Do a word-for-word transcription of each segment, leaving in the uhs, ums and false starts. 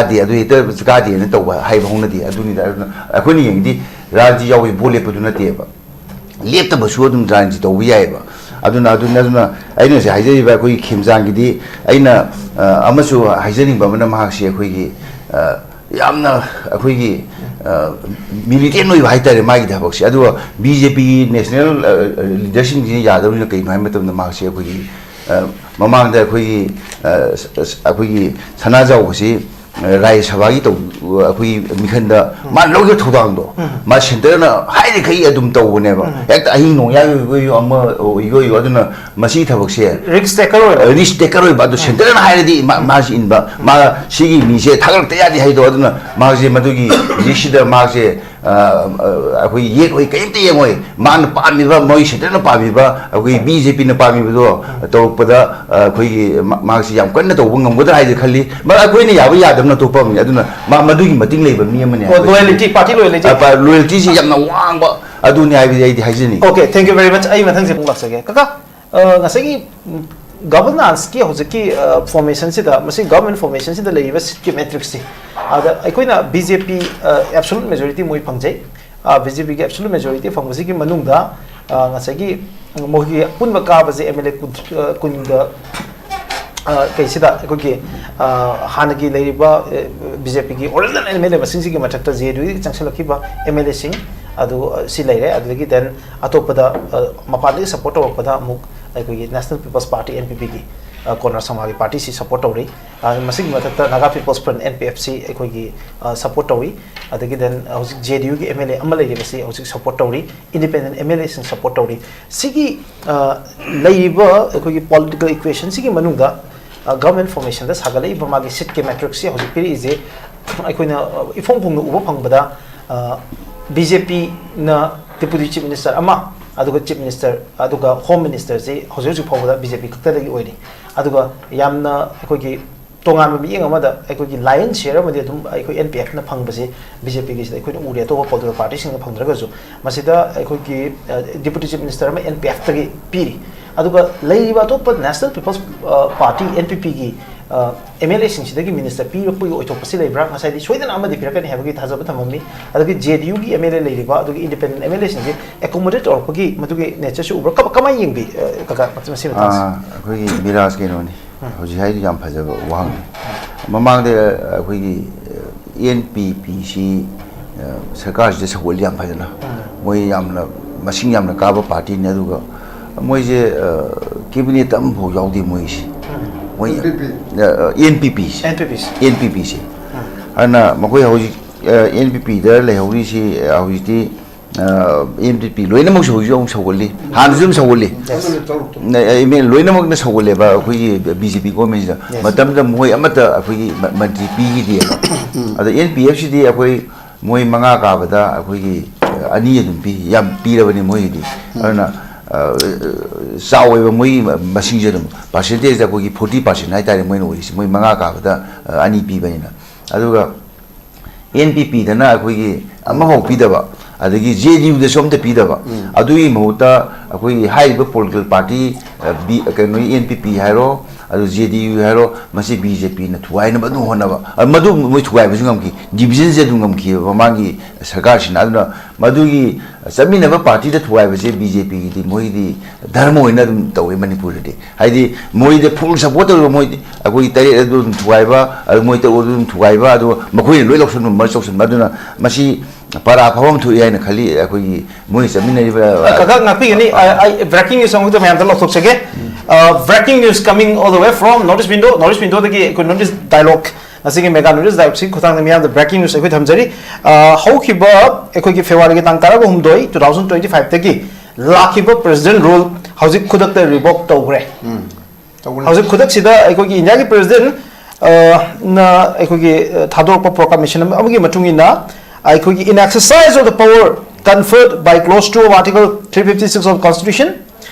ꯀꯥꯗꯦ, ꯑꯗꯨ ꯍꯦꯛꯇ ꯀꯥꯗꯦꯅ ꯇꯧꯕ ꯍꯥꯏꯕ ꯍꯧꯅꯗꯦ꯫ ꯑꯗꯨꯅꯤꯗ, ꯑꯗꯨꯅ ꯑꯩꯈꯣꯏꯅ ꯌꯦꯡꯉꯤꯗꯤ ꯔꯥꯖꯅꯤꯇꯤ ꯌꯥꯎꯕꯒꯤ ꯚꯣꯠ ꯂꯦꯞꯄꯗꯨ ꯅꯠꯇꯦꯕ, ꯂꯦꯞꯇꯕꯁꯨ ꯑꯗꯨꯝ ꯔꯥꯖꯅꯤꯇꯤ ꯇꯧꯕ ꯌꯥꯏꯑꯕ꯫ ꯑꯗꯨꯅ ꯑꯗꯨꯅ ꯑꯗꯨꯅ ꯑꯩꯅ ꯍꯧꯖꯤꯛ ꯍꯥꯏꯖꯔꯤꯕ ꯑꯩꯈꯣꯏꯒꯤ ꯈꯦꯝꯆꯥꯟꯒꯤꯗꯤ ꯑꯩꯅ ꯑ, ꯑꯃꯁꯨ ꯍꯥꯏꯖꯅꯤꯡꯕ ꯑꯃꯅ, ꯃꯍꯥꯛꯁꯤ ꯑꯩꯈꯣꯏꯒꯤ ꯑ, ꯌꯥꯝꯅ ꯑꯩꯈꯣꯏꯒꯤ ꯃꯤꯂꯤꯇꯦꯟ ꯑꯣꯏꯕ ꯍꯥꯏꯇꯥꯔꯦ ꯃꯥꯒꯤ ꯊꯕꯛꯁꯦ꯫ ꯑꯗꯨꯒ ꯕꯤ ꯖꯦ ꯄꯤꯒꯤ ꯅꯦꯁꯅꯦꯜ ꯂꯤꯗꯔꯁꯤꯡꯁꯤꯅ ꯌꯥꯗꯕꯅꯤꯅ ꯀꯩꯅꯣ ꯍꯥꯏꯕ ꯃꯇꯝꯗ, ꯃꯍꯥꯛꯁꯦ ꯑꯩꯈꯣꯏꯒꯤ ꯑ, ꯃꯃꯥꯡꯗ ꯑꯩꯈꯣꯏꯒꯤ ꯑ, ꯁ- ꯁ- ꯑꯩꯈꯣꯏꯒꯤ ꯁꯅꯥꯖꯥꯎꯕꯁꯤ ꯑ, ꯔꯥꯖ꯭ꯌ ꯁꯚꯥꯒꯤ ꯇꯧ ꯑꯩꯈꯣꯏꯒꯤ ꯃꯤꯈꯟꯗ ꯃꯥꯅ ꯂꯧꯈꯤꯕ ꯊꯧꯗꯥꯡꯗꯣ, ꯃꯥ ꯁꯦꯟꯇꯔꯅ ꯍꯥꯏꯔꯤꯈꯩ ꯑꯗꯨꯝ ꯇꯧꯕꯅꯦꯕ꯫ ꯍꯦꯛꯇ ꯑꯍꯤꯡ ꯅꯣꯡꯌꯥꯏ ꯑꯣꯏꯒꯣꯏꯌꯨ, ꯑꯃ ꯑꯣꯏꯒꯣꯏꯌꯨ꯫ ꯑꯗꯨꯅ ꯃꯁꯤꯒꯤ ꯊꯕꯛꯁꯦ ꯔꯤꯛꯁ ꯇꯦꯀꯔ ꯑꯣꯏꯕ ꯔꯤꯁ ꯇꯦꯀꯔ ꯑꯣꯏꯕ, ꯑꯗꯨ ꯁꯦꯟꯇꯔꯅ ꯍꯥꯏꯔꯗꯤ ꯃꯥ- ꯃꯥꯁꯤ ꯏꯟꯕ, ꯃꯥ ꯁꯤꯒꯤ ꯃꯤꯁꯦ ꯊꯥꯒꯠꯂꯛꯇ ꯌꯥꯗꯦ ꯍꯥꯏꯗꯣ꯫ ꯑꯗꯨꯅ ꯃꯥꯁꯦ ꯃꯗꯨꯒꯤ ꯍꯧꯖꯤꯛꯁꯤꯗ ꯃꯥꯁꯦ ꯑ, ꯑ, ꯑꯩꯈꯣꯏ ꯌꯦꯠ ꯑꯣꯏ ꯀꯔꯤꯝꯇ ꯌꯦꯡꯉꯣꯏ꯫ ꯃꯥꯅ ꯄꯥꯝꯃꯤꯕ, ꯃꯣꯏ ꯁꯦꯟꯇꯔꯅ ꯄꯥꯝꯃꯤꯕ, ꯑꯩꯈꯣꯏ ꯕꯤ ꯖꯦ ꯄꯤꯅ ꯄꯥꯝꯃꯤꯕꯗꯣ ꯇꯧꯔꯛꯄꯗ ꯑ, ꯑꯩꯈꯣꯏꯒꯤ ꯃꯥ- ꯃꯥꯁꯤ ꯌꯥꯝ ꯀꯟꯅ ꯇꯧꯕ ꯉꯝꯒꯗ꯭ꯔꯥ ꯍꯥꯏꯗꯤ ꯈꯜꯂꯤ꯫ ꯃꯔꯝ ꯑꯩꯈꯣꯏꯅ ꯌꯥꯕ ꯌꯥꯗꯕꯅ ꯑꯇꯣꯞꯄ ꯑꯃꯅꯤ꯫ ꯑꯗꯨꯅ ꯃꯥ ꯃꯗꯨꯒꯤ ꯃꯇꯤꯡ ꯂꯩꯕ ꯃꯤ ꯑꯃꯅꯤ ꯍꯥꯏꯕꯁꯤ꯫ ꯂꯣꯌꯦꯂꯤꯇꯤ ꯄꯥꯔꯇꯤ ꯂꯣꯌꯦꯂꯤꯇꯤ ꯑ, ꯄ- ꯂꯣꯌꯦꯜꯇꯤꯁꯤ ꯌꯥꯝꯅ ꯋꯥꯡꯕ ꯑꯗꯨꯅꯤ ꯍꯥꯏꯕꯗꯤ ꯑꯩꯗꯤ ꯍꯥꯏꯖꯅꯤꯡꯉꯤ꯫ Okay, thank you very much꯫ ꯑꯩ ꯃꯊꯪꯁꯦ ꯑꯃꯨꯛ ꯂꯥꯛꯆꯒꯦ꯫ ꯀꯀꯥ, ꯑ, ꯉꯁꯥꯏꯒꯤ ꯒꯚꯔꯅꯥꯟꯁꯀꯤ ꯍꯧꯖꯤꯛꯀꯤ ꯐꯣꯔꯃꯦꯁꯟꯁꯤꯗ, ꯃꯁꯤ ꯒꯚꯔꯟꯃꯦꯟ ꯐꯣꯔꯃꯦꯁꯟꯁꯤꯗ ꯂꯩꯔꯤꯕ ꯁꯤꯠꯀꯤ ꯃꯦꯇ꯭ꯔꯤꯛꯁꯁꯤ, ꯑꯗ ꯑꯩꯈꯣꯏꯅ ꯕꯤ ꯖꯦ ꯄꯤ ꯑꯦꯞꯁꯣꯂꯨꯠ ꯃꯦꯖꯣꯔꯤꯇꯤ ꯃꯣꯏ ꯐꯪꯖꯩ꯫ ꯕꯤ ꯖꯦ ꯄꯤꯒꯤ ꯑꯦꯞꯁꯣꯂꯨꯠ ꯃꯦꯖꯣꯔꯤꯇꯤ ꯐꯪꯕꯁꯤꯒꯤ ꯃꯅꯨꯡꯗ, ꯑ, ꯉꯁꯥꯏꯒꯤ ꯃꯣꯏꯒꯤ ꯑꯄꯨꯟꯕ ꯀꯥꯕꯁꯦ ꯑꯦꯝ ꯑꯦꯜ ꯑꯦ ꯀꯨꯟ, ꯑ, ꯀꯨꯟꯒ ꯑ, ꯀꯩꯁꯤꯗ ꯑꯩꯈꯣꯏꯒꯤ, ꯑ, ꯍꯥꯟꯅꯒꯤ ꯂꯩꯔꯤꯕ ꯕꯤ ꯖꯦ ꯄꯤꯒꯤ ꯑꯣꯔꯤꯖꯤꯅꯦꯜ ꯑꯦꯝ ꯑꯦꯜ ꯑꯦ ꯃꯁꯤꯡꯁꯤꯒꯤ ꯃꯊꯛꯇ ꯖꯦ ꯗꯤ ꯌꯨꯗꯒꯤ ꯆꯪꯁꯤꯜꯂꯛꯈꯤꯕ ꯑꯦꯝ ꯑꯦꯜ ꯑꯦꯁꯤꯡ ꯑꯗꯨ, ꯑ, ꯁꯤ ꯂꯩꯔꯦ꯫ ꯑꯗꯨꯗꯒꯤ ꯗꯦꯟ ꯑꯇꯣꯞꯄꯗ, ꯑ, ꯃꯄꯥꯟꯗꯒꯤ ꯁꯞꯄꯣꯔꯠ ꯇꯧꯔꯛꯄꯗ ꯑꯃꯨꯛ ꯑꯩꯈꯣꯏꯒꯤ national people's party, N P ꯄꯤꯒꯤ, ꯑ, ꯀꯣꯟꯔꯥ ꯁꯪꯃꯥꯒꯤ ꯄꯥꯔꯇꯤꯁꯤ ꯁꯞꯄꯣꯔꯠ ꯇꯧꯔꯤ꯫ ꯑ, ꯃꯁꯤꯒꯤ ꯃꯊꯛꯇ Naga people's front, N P F ꯁꯤ, ꯑꯩꯈꯣꯏꯒꯤ, ꯑ, ꯁꯞꯄꯣꯔꯠ ꯇꯧꯔꯤ꯫ ꯑꯗꯒꯤ ꯗꯦꯟ ꯍꯧꯖꯤꯛ ꯖꯦ ꯗꯤ ꯌꯨꯒꯤ ꯑꯦꯝ ꯑꯦꯜ ꯑꯦ ꯑꯃ ꯂꯩꯔꯤꯕꯁꯤ ꯍꯧꯖꯤꯛ ꯁꯞꯄꯣꯔꯠ ꯇꯧꯔꯤ꯫ ꯏꯟꯗꯤꯄꯦꯟꯗꯦꯟ ꯑꯦꯝ ꯑꯦꯜ ꯑꯦꯁꯤꯡ ꯁꯞꯄꯣꯔꯠ ꯇꯧꯔꯤ꯫ ꯁꯤꯒꯤ, ꯑ, ꯂꯩꯔꯤꯕ ꯑꯩꯈꯣꯏꯒꯤ ꯄꯣꯂꯤꯇꯤꯀꯦꯜ ꯏꯀ꯭ꯋꯦꯁꯟꯁꯤꯒꯤ ꯃꯅꯨꯡꯗ, ꯑ, ꯒꯚꯔꯟꯃꯦꯟ ꯐꯣꯔꯃꯦꯁꯟꯗ ꯁꯥꯒꯠꯂꯛꯏꯕ ꯃꯥꯒꯤ ꯁꯤꯠꯀꯤ ꯃꯦꯇ꯭ꯔꯤꯛꯁꯁꯤ ꯍꯧꯖꯤꯛ ꯄꯤꯔꯛꯏꯁꯦ ꯑꯩꯈꯣꯏꯅ, ꯑ, ꯏꯐꯣꯡ ꯐꯣꯡꯅ ꯎꯕ ꯐꯪꯕꯗ, ꯑ, ꯕꯤ ꯖꯦ ꯄꯤꯅ ꯗꯤꯄꯨꯇꯤ ꯆꯤꯐ ꯃꯤꯅꯤꯁꯇꯔ ꯑꯃ, ꯑꯗꯨꯒ ꯆꯤꯐ ꯃꯤꯅꯤꯁꯇꯔ, ꯑꯗꯨꯒ ꯍꯣꯝ ꯃꯤꯅꯤꯁꯇꯔꯁꯤ ꯍꯧꯖꯤꯛ ꯍꯧꯖꯤꯛ ꯐꯥꯎꯕꯗ ꯕꯤ ꯖꯦ ꯄꯤ ꯈꯛꯇꯗꯒꯤ ꯑꯣꯏꯔꯤ꯫ ꯑꯗꯨꯒ ꯌꯥꯝꯅ ꯑꯩꯈꯣꯏꯒꯤ ꯇꯣꯉꯥꯟꯕ ꯃꯤꯠꯌꯦꯡ ꯑꯃꯗ ꯑꯩꯈꯣꯏꯒꯤ ꯂꯥꯏꯌꯟ ꯁꯤꯌꯔ ꯑꯃꯗꯤ ꯑꯗꯨꯝ ꯑꯩꯈꯣꯏ ꯑꯦꯟ ꯄꯤ ꯑꯦꯐꯅ ꯐꯪꯕꯁꯤ ꯕꯤ ꯖꯦ ꯄꯤꯒꯤꯁꯤꯗ ꯑꯩꯈꯣꯏꯅ ꯎꯔꯦ, ꯑꯇꯣꯞꯄ ꯄꯣꯂꯤꯇꯤꯀꯦꯜ ꯄꯥꯔꯇꯤꯁꯤꯡꯅ ꯐꯪꯗ꯭ꯔꯒꯁꯨ꯫ ꯃꯁꯤꯗ ꯑꯩꯈꯣꯏꯒꯤ, ꯑ, ꯗꯤꯄꯨꯇꯤ ꯆꯤꯐ ꯃꯤꯅꯤꯁꯇꯔ ꯑꯃ ꯑꯦꯟ ꯄꯤ ꯑꯦꯐꯇꯒꯤ ꯄꯤꯔꯤ꯫ ꯑꯗꯨꯒ ꯂꯩꯔꯤꯕ ꯑꯇꯣꯞꯄ National People's, ꯑ, Party, N P P ꯒꯤ, ꯑ, M L A ꯁꯤꯡꯁꯤꯗꯒꯤ minister ꯄꯤꯔꯛꯄꯒꯤ ꯑꯣꯏꯊꯣꯛꯄꯁꯤ ꯂꯩꯕ꯭ꯔꯥ? ꯉꯁꯥꯏꯗꯤ ꯁꯣꯏꯗꯅ ꯑꯃꯗꯤ ꯄꯤꯔꯛꯀꯅꯤ ꯍꯥꯏꯕꯒꯤ ꯊꯥꯖꯕ ꯊꯝꯃꯝꯃꯤ꯫ ꯑꯗꯒꯤ J D U ꯒꯤ M L A ꯂꯩꯔꯤꯕ ꯑꯗꯨꯒꯤ independent M L A ꯁꯤꯡꯁꯦ accommodate ꯇꯧꯔꯛꯄꯒꯤ ꯃꯗꯨꯒꯤ nature ꯁꯤ ꯎꯕ꯭ꯔꯥ? ꯀꯃ-, ꯀꯃꯥꯏꯅ ꯌꯦꯡꯕꯤ, ꯑ, ꯀꯀꯥ, ꯃꯁꯤ ꯃꯇꯥꯡꯁꯦ? ꯑꯥ, ꯑꯩꯈꯣꯏꯒꯤ ꯕꯤꯔꯥꯖ ꯀꯩꯅꯣꯅꯤ꯫ ꯎꯝ꯫ ꯍꯧꯖꯤꯛ ꯍꯥꯏꯗꯨ ꯌꯥꯝ ꯐꯖꯕ ꯋꯥꯍꯪꯅꯤ꯫ ꯃꯃꯥꯡꯗ ꯑꯩꯈꯣꯏꯒꯤ, ꯑ, N P P ꯁꯤ, ꯑ, ꯁꯔꯀꯥꯔꯁꯤꯗ ꯁꯧꯒꯠꯂꯤ ꯌꯥꯝ ꯐꯖꯅ꯫ ꯎꯝ꯫ ꯃꯣꯏ ꯌꯥꯝꯅ ꯃꯁꯤꯡ ꯌꯥꯝꯅ ꯀꯥꯕ party ꯅꯤ, ꯑꯗꯨꯒ ꯃꯣꯏꯁꯦ, ꯑ, cabinet ꯑꯃꯐꯥꯎ ꯌꯥꯎꯗꯦ ꯃꯣꯏꯁꯤ꯫ ꯎꯝ꯫ ꯃꯣꯏ, N P P꯫ ꯑ, ꯑ, N P P ꯁꯤ꯫ N P P ꯁꯤ꯫ N P P ꯁꯤ꯫ ꯎꯝ꯫ ꯑꯗꯨꯅ ꯃꯈꯣꯏ ꯍꯧꯖꯤꯛ, ꯑ, N P P ꯗ ꯂꯩꯍꯧꯔꯤꯁꯤ, ꯑ, ꯍꯧꯖꯤꯛꯇꯤ, ꯑ, N P P ꯂꯣꯏꯅꯃꯛꯁꯨ ꯍꯧꯖꯤꯛ ꯑꯃꯨꯛ ꯁꯧꯒꯠꯂꯤ꯫ ꯍꯥꯟꯅꯁꯨ ꯑꯗꯨꯝ ꯁꯧꯒꯠꯂꯤ꯫ Yes꯫ ꯅ-, ꯑ, ꯂꯣꯏꯅꯃꯛꯅ ꯁꯧꯒꯠꯂꯦꯕ ꯑꯩꯈꯣꯏꯒꯤ B J P government ꯁꯤꯗ꯫ Yes꯫ ꯃꯇꯝꯗ ꯃꯈꯣꯏ ꯑꯃꯠꯇ ꯑꯩꯈꯣꯏꯒꯤ ꯃ-, ꯃꯟꯇ꯭ꯔꯤ ꯄꯤꯈꯤꯗꯦꯕ꯫ ꯑꯗ N P F ꯁꯤꯗꯤ ꯑꯩꯈꯣꯏ ꯃꯣꯏ ꯃꯉꯥ ꯀꯥꯕꯗ ꯑꯩꯈꯣꯏꯒꯤ, ꯑ, ꯑꯅꯤ ꯑꯗꯨꯝ ꯄꯤ, ꯌꯥꯝ ꯄꯤꯔꯕꯅꯤ ꯃꯣꯏꯒꯤꯗꯤ꯫ ꯑꯗꯨꯅ, ꯑ, ꯆꯥꯎꯋꯦꯕ ꯃꯣꯏꯒꯤ ꯃ-, ꯃꯁꯤꯡꯁꯦ ꯑꯗꯨꯝ꯫ Percentage ꯗ ꯑꯩꯈꯣꯏꯒꯤ forty percent ꯍꯥꯏꯇꯥꯔꯦ ꯃꯣꯏꯅ ꯑꯣꯏꯔꯤꯁꯦ, ꯃꯣꯏ ꯃꯉꯥ ꯀꯥꯕꯗ, ꯑ, ꯑꯅꯤ ꯄꯤꯕꯅꯤꯅ꯫ ꯑꯗꯨꯒ N P P ꯗꯅ ꯑꯩꯈꯣꯏꯒꯤ ꯑꯃꯐꯥꯎ ꯄꯤꯗꯕ, ꯑꯗꯒꯤ J D U ꯗꯁꯨ ꯑꯝꯇ ꯄꯤꯗꯕ꯫ ꯎꯝ꯫ ꯑꯗꯨꯒꯤ ꯃꯍꯨꯠꯇ ꯑꯩꯈꯣꯏꯒꯤ ꯍꯥꯏꯔꯤꯕ political party, ꯑ, B-, ꯀꯩꯅꯣ, N P P ꯍꯥꯏꯔꯣ, ꯑꯗꯨ J D U ꯍꯥꯏꯔꯣ, ꯃꯁꯤ B J P ꯅ ꯊꯨꯒꯥꯏꯅꯕ ꯑꯗꯨꯝ ꯍꯣꯠꯅꯕ꯫ ꯑ, ꯃꯗꯨ ꯃꯣꯏ ꯊꯨꯒꯥꯏꯕꯁꯨ ꯉꯝꯈꯤ, division ꯁꯦ ꯑꯗꯨꯝ ꯉꯝꯈꯤꯕ ꯃꯃꯥꯡꯒꯤ ꯁꯔꯀꯥꯔꯁꯤꯅ꯫ ꯑꯗꯨꯅ ꯃꯗꯨꯒꯤ ꯆꯠꯃꯤꯟꯅꯕ party ꯗ ꯊꯨꯒꯥꯏꯕꯁꯦ B J P ꯒꯤꯗꯤ ꯃꯣꯏꯒꯤꯗꯤ ꯙꯔꯃ ꯑꯣꯏꯅ ꯑꯗꯨꯝ ꯇꯧꯋꯦ ꯃꯅꯤꯄꯨꯔꯗꯗꯤ꯫ ꯍꯥꯏꯗꯤ ꯃꯣꯏꯗ full support ꯇꯧꯔꯒ ꯃꯣꯏ ꯑꯩꯈꯣꯏꯒꯤ ꯇꯔꯦꯠ ꯑꯗꯨ ꯑꯗꯨꯝ ꯊꯨꯒꯥꯏꯕ, ꯑꯗꯨ ꯃꯣꯏ ꯇꯔꯨꯛ ꯑꯗꯨ ꯑꯗꯨꯝ ꯊꯨꯒꯥꯏꯕ, ꯑꯗꯨꯒ ꯃꯈꯣꯏꯅ ꯂꯣꯏ ꯂꯧꯁꯤꯟꯕ, merge ꯇꯧꯁꯤꯟꯕ꯫ ꯑꯗꯨꯅ ꯃꯁꯤ ꯄꯔꯥ ꯑꯐꯕ ꯑꯃ ꯊꯣꯛꯏ ꯍꯥꯏꯅ ꯈꯜꯂꯤ꯫ ꯑꯩꯈꯣꯏꯒꯤ ꯃꯣꯏ ꯆꯠꯃꯤꯟꯅꯔꯤꯕ, ꯑ, ꯀꯀꯥ ꯉꯥꯛꯄꯤꯒꯅꯤ, ꯑ, ꯑꯩ breaking news ꯑꯃꯈꯛꯇ ꯃꯌꯥꯝꯗ ꯂꯧꯊꯣꯛꯆꯒꯦ꯫ ꯑ, breaking news coming all the way from North East Window, North East Window ꯗꯒꯤ ꯑꯩꯈꯣꯏ North East Dialogue, ꯉꯁꯤꯒꯤ mega North East Dialogue ꯁꯤꯒꯤ ꯈꯨꯊꯥꯡꯗ ꯃꯤꯌꯥꯝꯗ breaking news ꯑꯩꯈꯣꯏ ꯊꯝꯖꯔꯤ꯫ ꯑ, ꯍꯧꯈꯤꯕ ꯑꯩꯈꯣꯏꯒꯤ February ꯒꯤ ꯇꯥꯡ ꯇꯔꯥꯍꯨꯝꯗꯣꯏ, two thousand twenty five ꯗꯒꯤ ꯂꯥꯛꯈꯤꯕ president rule ꯍꯧꯖꯤꯛ ꯈꯨꯗꯛꯇ revoke ꯇꯧꯈ꯭ꯔꯦ꯫ ꯎꯝ꯫ ꯇꯧꯒꯅꯤ꯫ ꯍꯧꯖꯤꯛ ꯈꯨꯗꯛꯁꯤꯗ ꯑꯩꯈꯣꯏꯒꯤ ꯏꯟꯗꯤꯌꯥꯒꯤ president, ꯑ, ꯅ ꯑꯩꯈꯣꯏꯒꯤ, ꯑ, ꯊꯥꯗꯣꯔꯛꯄ proclamation ꯑꯃ, ꯑꯃꯒꯤ ꯃꯇꯨꯡ ꯏꯟꯅ, ꯑꯩꯈꯣꯏꯒꯤ in exercise of the power conferred by clause two of Article three fifty six of Constitution,